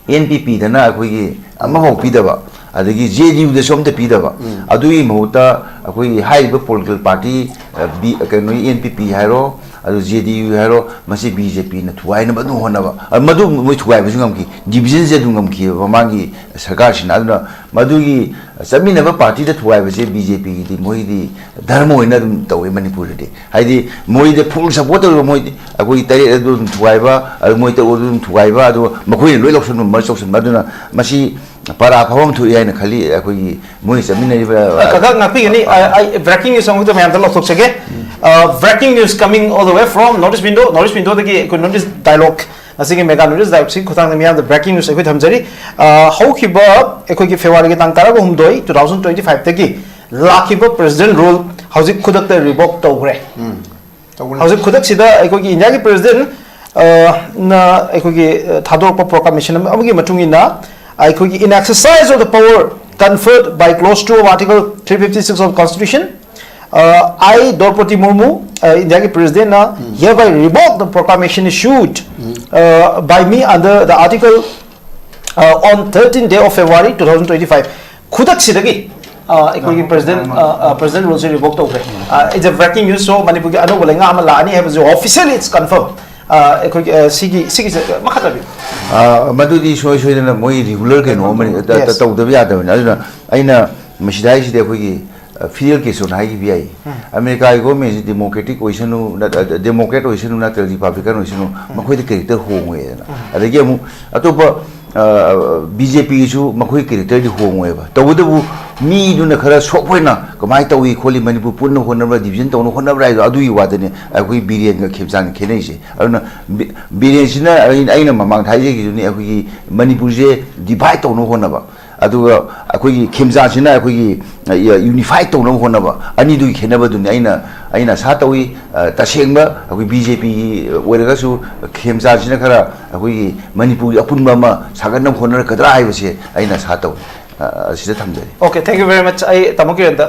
ꯑꯦꯟ ꯄꯤ ꯄꯤꯗꯅ ꯑꯩꯈꯣꯏꯒꯤ ꯑꯃꯐꯥꯎ ꯄꯤꯗꯕ, ꯑꯗꯒꯤ ꯖꯦ ꯗꯤ ꯌꯨꯗꯁꯨ ꯑꯝꯇ ꯄꯤꯗꯕ꯫ ꯑꯗꯨꯒꯤ ꯃꯍꯨꯠꯇ ꯑꯩꯈꯣꯏꯒꯤ ꯍꯥꯏꯔꯤꯕ ꯄꯣꯂꯤꯇꯤꯀꯦꯜ ꯄꯥꯔꯇꯤ, ꯑ, ꯕꯤ-, ꯀꯩꯅꯣꯒꯤ ꯑꯦꯟ ꯄꯤ ꯄꯤ ꯍꯥꯏꯔꯣ, ꯑꯗꯨ ꯖꯦ ꯗꯤ ꯌꯨ ꯍꯥꯏꯔꯣ, ꯃꯁꯤ ꯕꯤ ꯖꯦ ꯄꯤꯅ ꯊꯨꯒꯥꯏꯅꯕ ꯑꯗꯨꯝ ꯍꯣꯠꯅꯕ꯫ ꯑ, ꯃꯗꯨ ꯃꯣꯏ ꯊꯨꯒꯥꯏꯕꯁꯨ ꯉꯝꯈꯤ, ꯗꯤꯕꯤꯖꯟꯁꯦ ꯑꯗꯨꯝ ꯉꯝꯈꯤꯑꯕ ꯃꯃꯥꯡꯒꯤ ꯁꯔꯀꯥꯔꯁꯤꯅ꯫ ꯑꯗꯨꯅ ꯃꯗꯨꯒꯤ ꯆꯠꯃꯤꯟꯅꯕ ꯄꯥꯔꯇꯤꯗ ꯊꯨꯒꯥꯏꯕꯁꯦ ꯕꯤ ꯖꯦ ꯄꯤꯒꯤꯗꯤ ꯃꯣꯏꯒꯤꯗꯤ ꯙꯔꯃ ꯑꯣꯏꯅ ꯑꯗꯨꯝ ꯇꯧꯋꯦ ꯃꯅꯤꯄꯨꯔꯗꯗꯤ꯫ ꯍꯥꯏꯗꯤ ꯃꯣꯏꯗ ꯐꯨꯜ ꯁꯄꯣꯔꯠ ꯇꯧꯔꯤꯕ ꯃꯣꯏꯗꯤ ꯑꯩꯈꯣꯏꯒꯤ ꯇꯔꯦꯠ ꯑꯗꯨ ꯑꯗꯨꯝ ꯊꯨꯒꯥꯏꯕ, ꯑꯗꯨ ꯃꯣꯏ ꯇꯔꯨꯛ ꯑꯗꯨ ꯑꯗꯨꯝ ꯊꯨꯒꯥꯏꯕ, ꯑꯗꯨꯒ ꯃꯈꯣꯏꯅ ꯂꯣꯏ ꯂꯧꯁꯤꯟꯕ, ꯃꯔ ꯆꯧꯁꯤꯟꯕ꯫ ꯑꯗꯨꯅ ꯃꯁꯤ ꯄꯔꯥ ꯐꯕ ꯑꯃ ꯊꯣꯛꯏ ꯍꯥꯏꯅ ꯈꯜꯂꯤ ꯑꯩꯈꯣꯏꯒꯤ ꯃꯣꯏ ꯆꯠꯃꯤꯟꯅꯔꯤꯕ꯫ ꯀꯀꯥ ꯉꯥꯛꯄꯤꯒꯅꯤ, ꯑꯩ, ꯑꯩ ꯕ꯭ꯔꯦꯀꯤꯡ ꯅ꯭ꯌꯨꯁ ꯑꯃꯈꯛꯇ ꯃꯌꯥꯝꯗ ꯂꯧꯊꯣꯛꯆꯒꯦ꯫ Breaking news coming all the way from North East Window, North East Windowꯗꯒꯤ ꯑꯩꯈꯣꯏ North East Dialogue, ꯉꯁꯤꯒꯤ ꯃꯦꯒꯥ ꯅꯣꯔꯠ ꯏꯁ ꯗꯥꯏꯂꯣꯒꯁꯤꯒꯤ ꯈꯨꯊꯥꯡꯗ ꯃꯤꯌꯥꯝꯗ ꯕ꯭ꯔꯦꯀꯤꯡ ꯅ꯭ꯌꯨꯁ ꯑꯩꯈꯣꯏ ꯊꯝꯖꯔꯤ꯫ ꯑ, ꯍꯧꯈꯤꯕ ꯑꯩꯈꯣꯏꯒꯤ ꯐꯦꯕ꯭ꯔꯨꯋꯥꯔꯤꯒꯤ ꯇꯥꯡ ꯇꯔꯥꯍꯨꯝꯗꯣꯏ, two thousand twenty fiveꯇꯒꯤ ꯂꯥꯛꯈꯤꯕ ꯄ꯭ꯔꯦꯁꯤꯗꯦꯟ ꯔꯨꯜ ꯍꯧꯖꯤꯛ ꯈꯨꯗꯛꯇ ꯔꯤꯚꯣꯛ ꯇꯧꯈ꯭ꯔꯦ꯫ ꯇꯧꯕꯅꯤ꯫ ꯍꯧꯖꯤꯛ ꯈꯨꯗꯛꯁꯤꯗ ꯑꯩꯈꯣꯏꯒꯤ ꯏꯟꯗꯤꯌꯥꯒꯤ ꯄ꯭ꯔꯦꯁꯤꯗꯦꯟ, ꯑ, ꯅ ꯑꯩꯈꯣꯏꯒꯤ, ꯑ, ꯊꯥꯗꯣꯔꯛꯄ ꯄ꯭ꯔꯣꯀ꯭ꯂꯥꯃꯦꯁꯟ ꯑꯃ, ꯑꯃꯒꯤ ꯃꯇꯨꯡ ꯏꯟꯅ ꯑꯩꯈꯣꯏꯒꯤ in exercise of the power conferred by clause two of Article three fifty-six of Constitution, uh, I, Droupadi Murmu, uh, India ki President na hereby revoke the proclamation issued uh, by me under the article uh, on thirteenth day of February two thousand twenty-five. ꯈꯨꯗꯛꯁꯤꯗꯒꯤ ꯑꯩꯈꯣꯏꯒꯤ president president ꯔꯨꯜꯁꯦ revoke ꯇꯧꯈ꯭ꯔꯦ꯫ It's a breaking news. So ꯃꯅꯤꯄꯨꯔꯒꯤ ꯑꯅꯧꯕ ꯂꯩꯉꯥꯛ ꯑꯃ ꯂꯥꯛꯑꯅꯤ ꯍꯥꯏꯕꯁꯤ officially it's confirmed. ꯑꯩꯈꯣꯏꯒꯤ ꯁꯤꯒꯤ ꯁꯤꯒꯤꯁꯦ ꯃꯈꯥ ꯇꯥꯕꯤꯌꯨ꯫ ꯃꯗꯨꯗꯤ ꯁꯣꯏ ꯁꯣꯏꯗꯅ ꯃꯣꯏ ꯔꯤꯒꯨꯂꯔ ꯀꯩꯅꯣ ꯑꯃꯅꯤ꯫ ꯇꯧꯗꯕ ꯌꯥꯗꯕꯅꯤ꯫ ꯑꯗꯨꯅ ꯑꯩꯅ ꯃꯁꯤꯗ ꯍꯥꯏꯁꯤꯗꯤ ꯑꯩꯈꯣꯏꯒꯤ ꯐꯤꯗꯦꯜ ꯀꯦꯁꯇ꯭ꯔꯣꯅ ꯍꯥꯏꯈꯤꯕ ꯌꯥꯏ꯫ ꯑꯃꯦꯔꯤꯀꯥꯒꯤ ꯒꯣꯔꯃꯦꯟꯁꯤ ꯗꯦꯃꯣꯀ꯭ꯔꯦꯇꯤꯛ ꯑꯣꯏꯁꯅꯨ, ꯗꯦꯃꯣꯀ꯭ꯔꯦꯠ ꯑꯣꯏꯁꯅꯨ ꯅꯠꯇ꯭ꯔꯒ ꯔꯤꯄꯕ꯭ꯂꯤꯀꯟ ꯑꯣꯏꯁꯅꯨ, ꯃꯈꯣꯏꯗ ꯀꯦꯔꯦꯛꯇꯔ ꯍꯣꯡꯉꯦꯗꯅ꯫ ꯑꯗꯒꯤ ꯑꯃꯨꯛ ꯑꯇꯣꯞꯄ ꯕꯤ ꯖꯦ ꯄꯤꯒꯤꯁꯨ ꯃꯈꯣꯏꯒꯤ ꯀꯦꯔꯦꯛꯇꯔꯗꯤ ꯍꯣꯡꯉꯣꯏꯕ꯫ ꯇꯧꯕꯇꯕꯨ ꯃꯤꯗꯨꯅ ꯈꯔ ꯁꯣꯐ ꯑꯣꯏꯅ ꯀꯃꯥꯏꯅ ꯇꯧꯏ ꯈꯣꯠꯂꯤ, ꯃꯅꯤꯄꯨꯔ ꯄꯨꯟꯅ ꯍꯣꯠꯅꯕ꯭ꯔꯥ, ꯗꯤꯕꯤꯖꯟ ꯇꯧꯅ ꯍꯣꯠꯅꯕ꯭ꯔꯥ ꯍꯥꯏꯗꯣ, ꯑꯗꯨꯒꯤ ꯋꯥꯗꯅꯤ ꯑꯩꯈꯣꯏ ꯕꯤꯔꯦꯟꯒ ꯈꯦꯝꯆꯥꯟꯒ ꯈꯦꯠꯅꯩꯁꯦ꯫ ꯑꯗꯨꯅ ꯕꯤ- ꯕꯤꯔꯦꯟꯁꯤꯅ ꯑꯩꯅ ꯑꯩꯅ ꯃꯃꯥꯡꯗ ꯍꯥꯏꯖꯈꯤꯗꯨꯅꯤ, ꯑꯩꯈꯣꯏꯒꯤ ꯃꯅꯤꯄꯨꯔꯁꯦ ꯗꯤꯚꯥꯏꯠ ꯇꯧꯅꯕ ꯍꯣꯠꯅꯕ, ꯑꯗꯨꯒ ꯑꯩꯈꯣꯏꯒꯤ ꯈꯦꯝꯆꯥꯟꯁꯤꯅ ꯑꯩꯈꯣꯏꯒꯤ ꯌꯨꯅꯤꯐꯥꯏ ꯇꯧꯅꯕ ꯍꯣꯠꯅꯕ, ꯑꯅꯤꯗꯨꯒꯤ ꯈꯦꯠꯅꯕꯗꯨꯅꯤ ꯑꯩꯅ ꯑꯩꯅ ꯑꯁꯥ ꯇꯧꯏ꯫ ꯇꯁꯦꯡꯕ ꯑꯩꯈꯣꯏ ꯕꯤ ꯖꯦ ꯄꯤꯒꯤ ꯑꯣꯏꯔꯒꯁꯨ ꯈꯦꯝꯆꯥꯟꯁꯤꯅ ꯈꯔ ꯑꯩꯈꯣꯏꯒꯤ ꯃꯅꯤꯄꯨꯔꯒꯤ ꯑꯄꯨꯟꯕ ꯑꯃ ꯁꯥꯒꯠꯅꯕ ꯍꯣꯠꯅꯔꯛꯀꯗ꯭ꯔꯥ ꯍꯥꯏꯕꯁꯦ ꯑꯩꯅ ꯑꯁꯥ ꯇꯧꯏ꯫ ꯑꯁꯤꯗ ꯊꯝꯖꯔꯤ꯫ Okay, thank you very much. ꯑꯩ ꯇꯥꯃꯣ ꯀꯤꯔꯟꯗ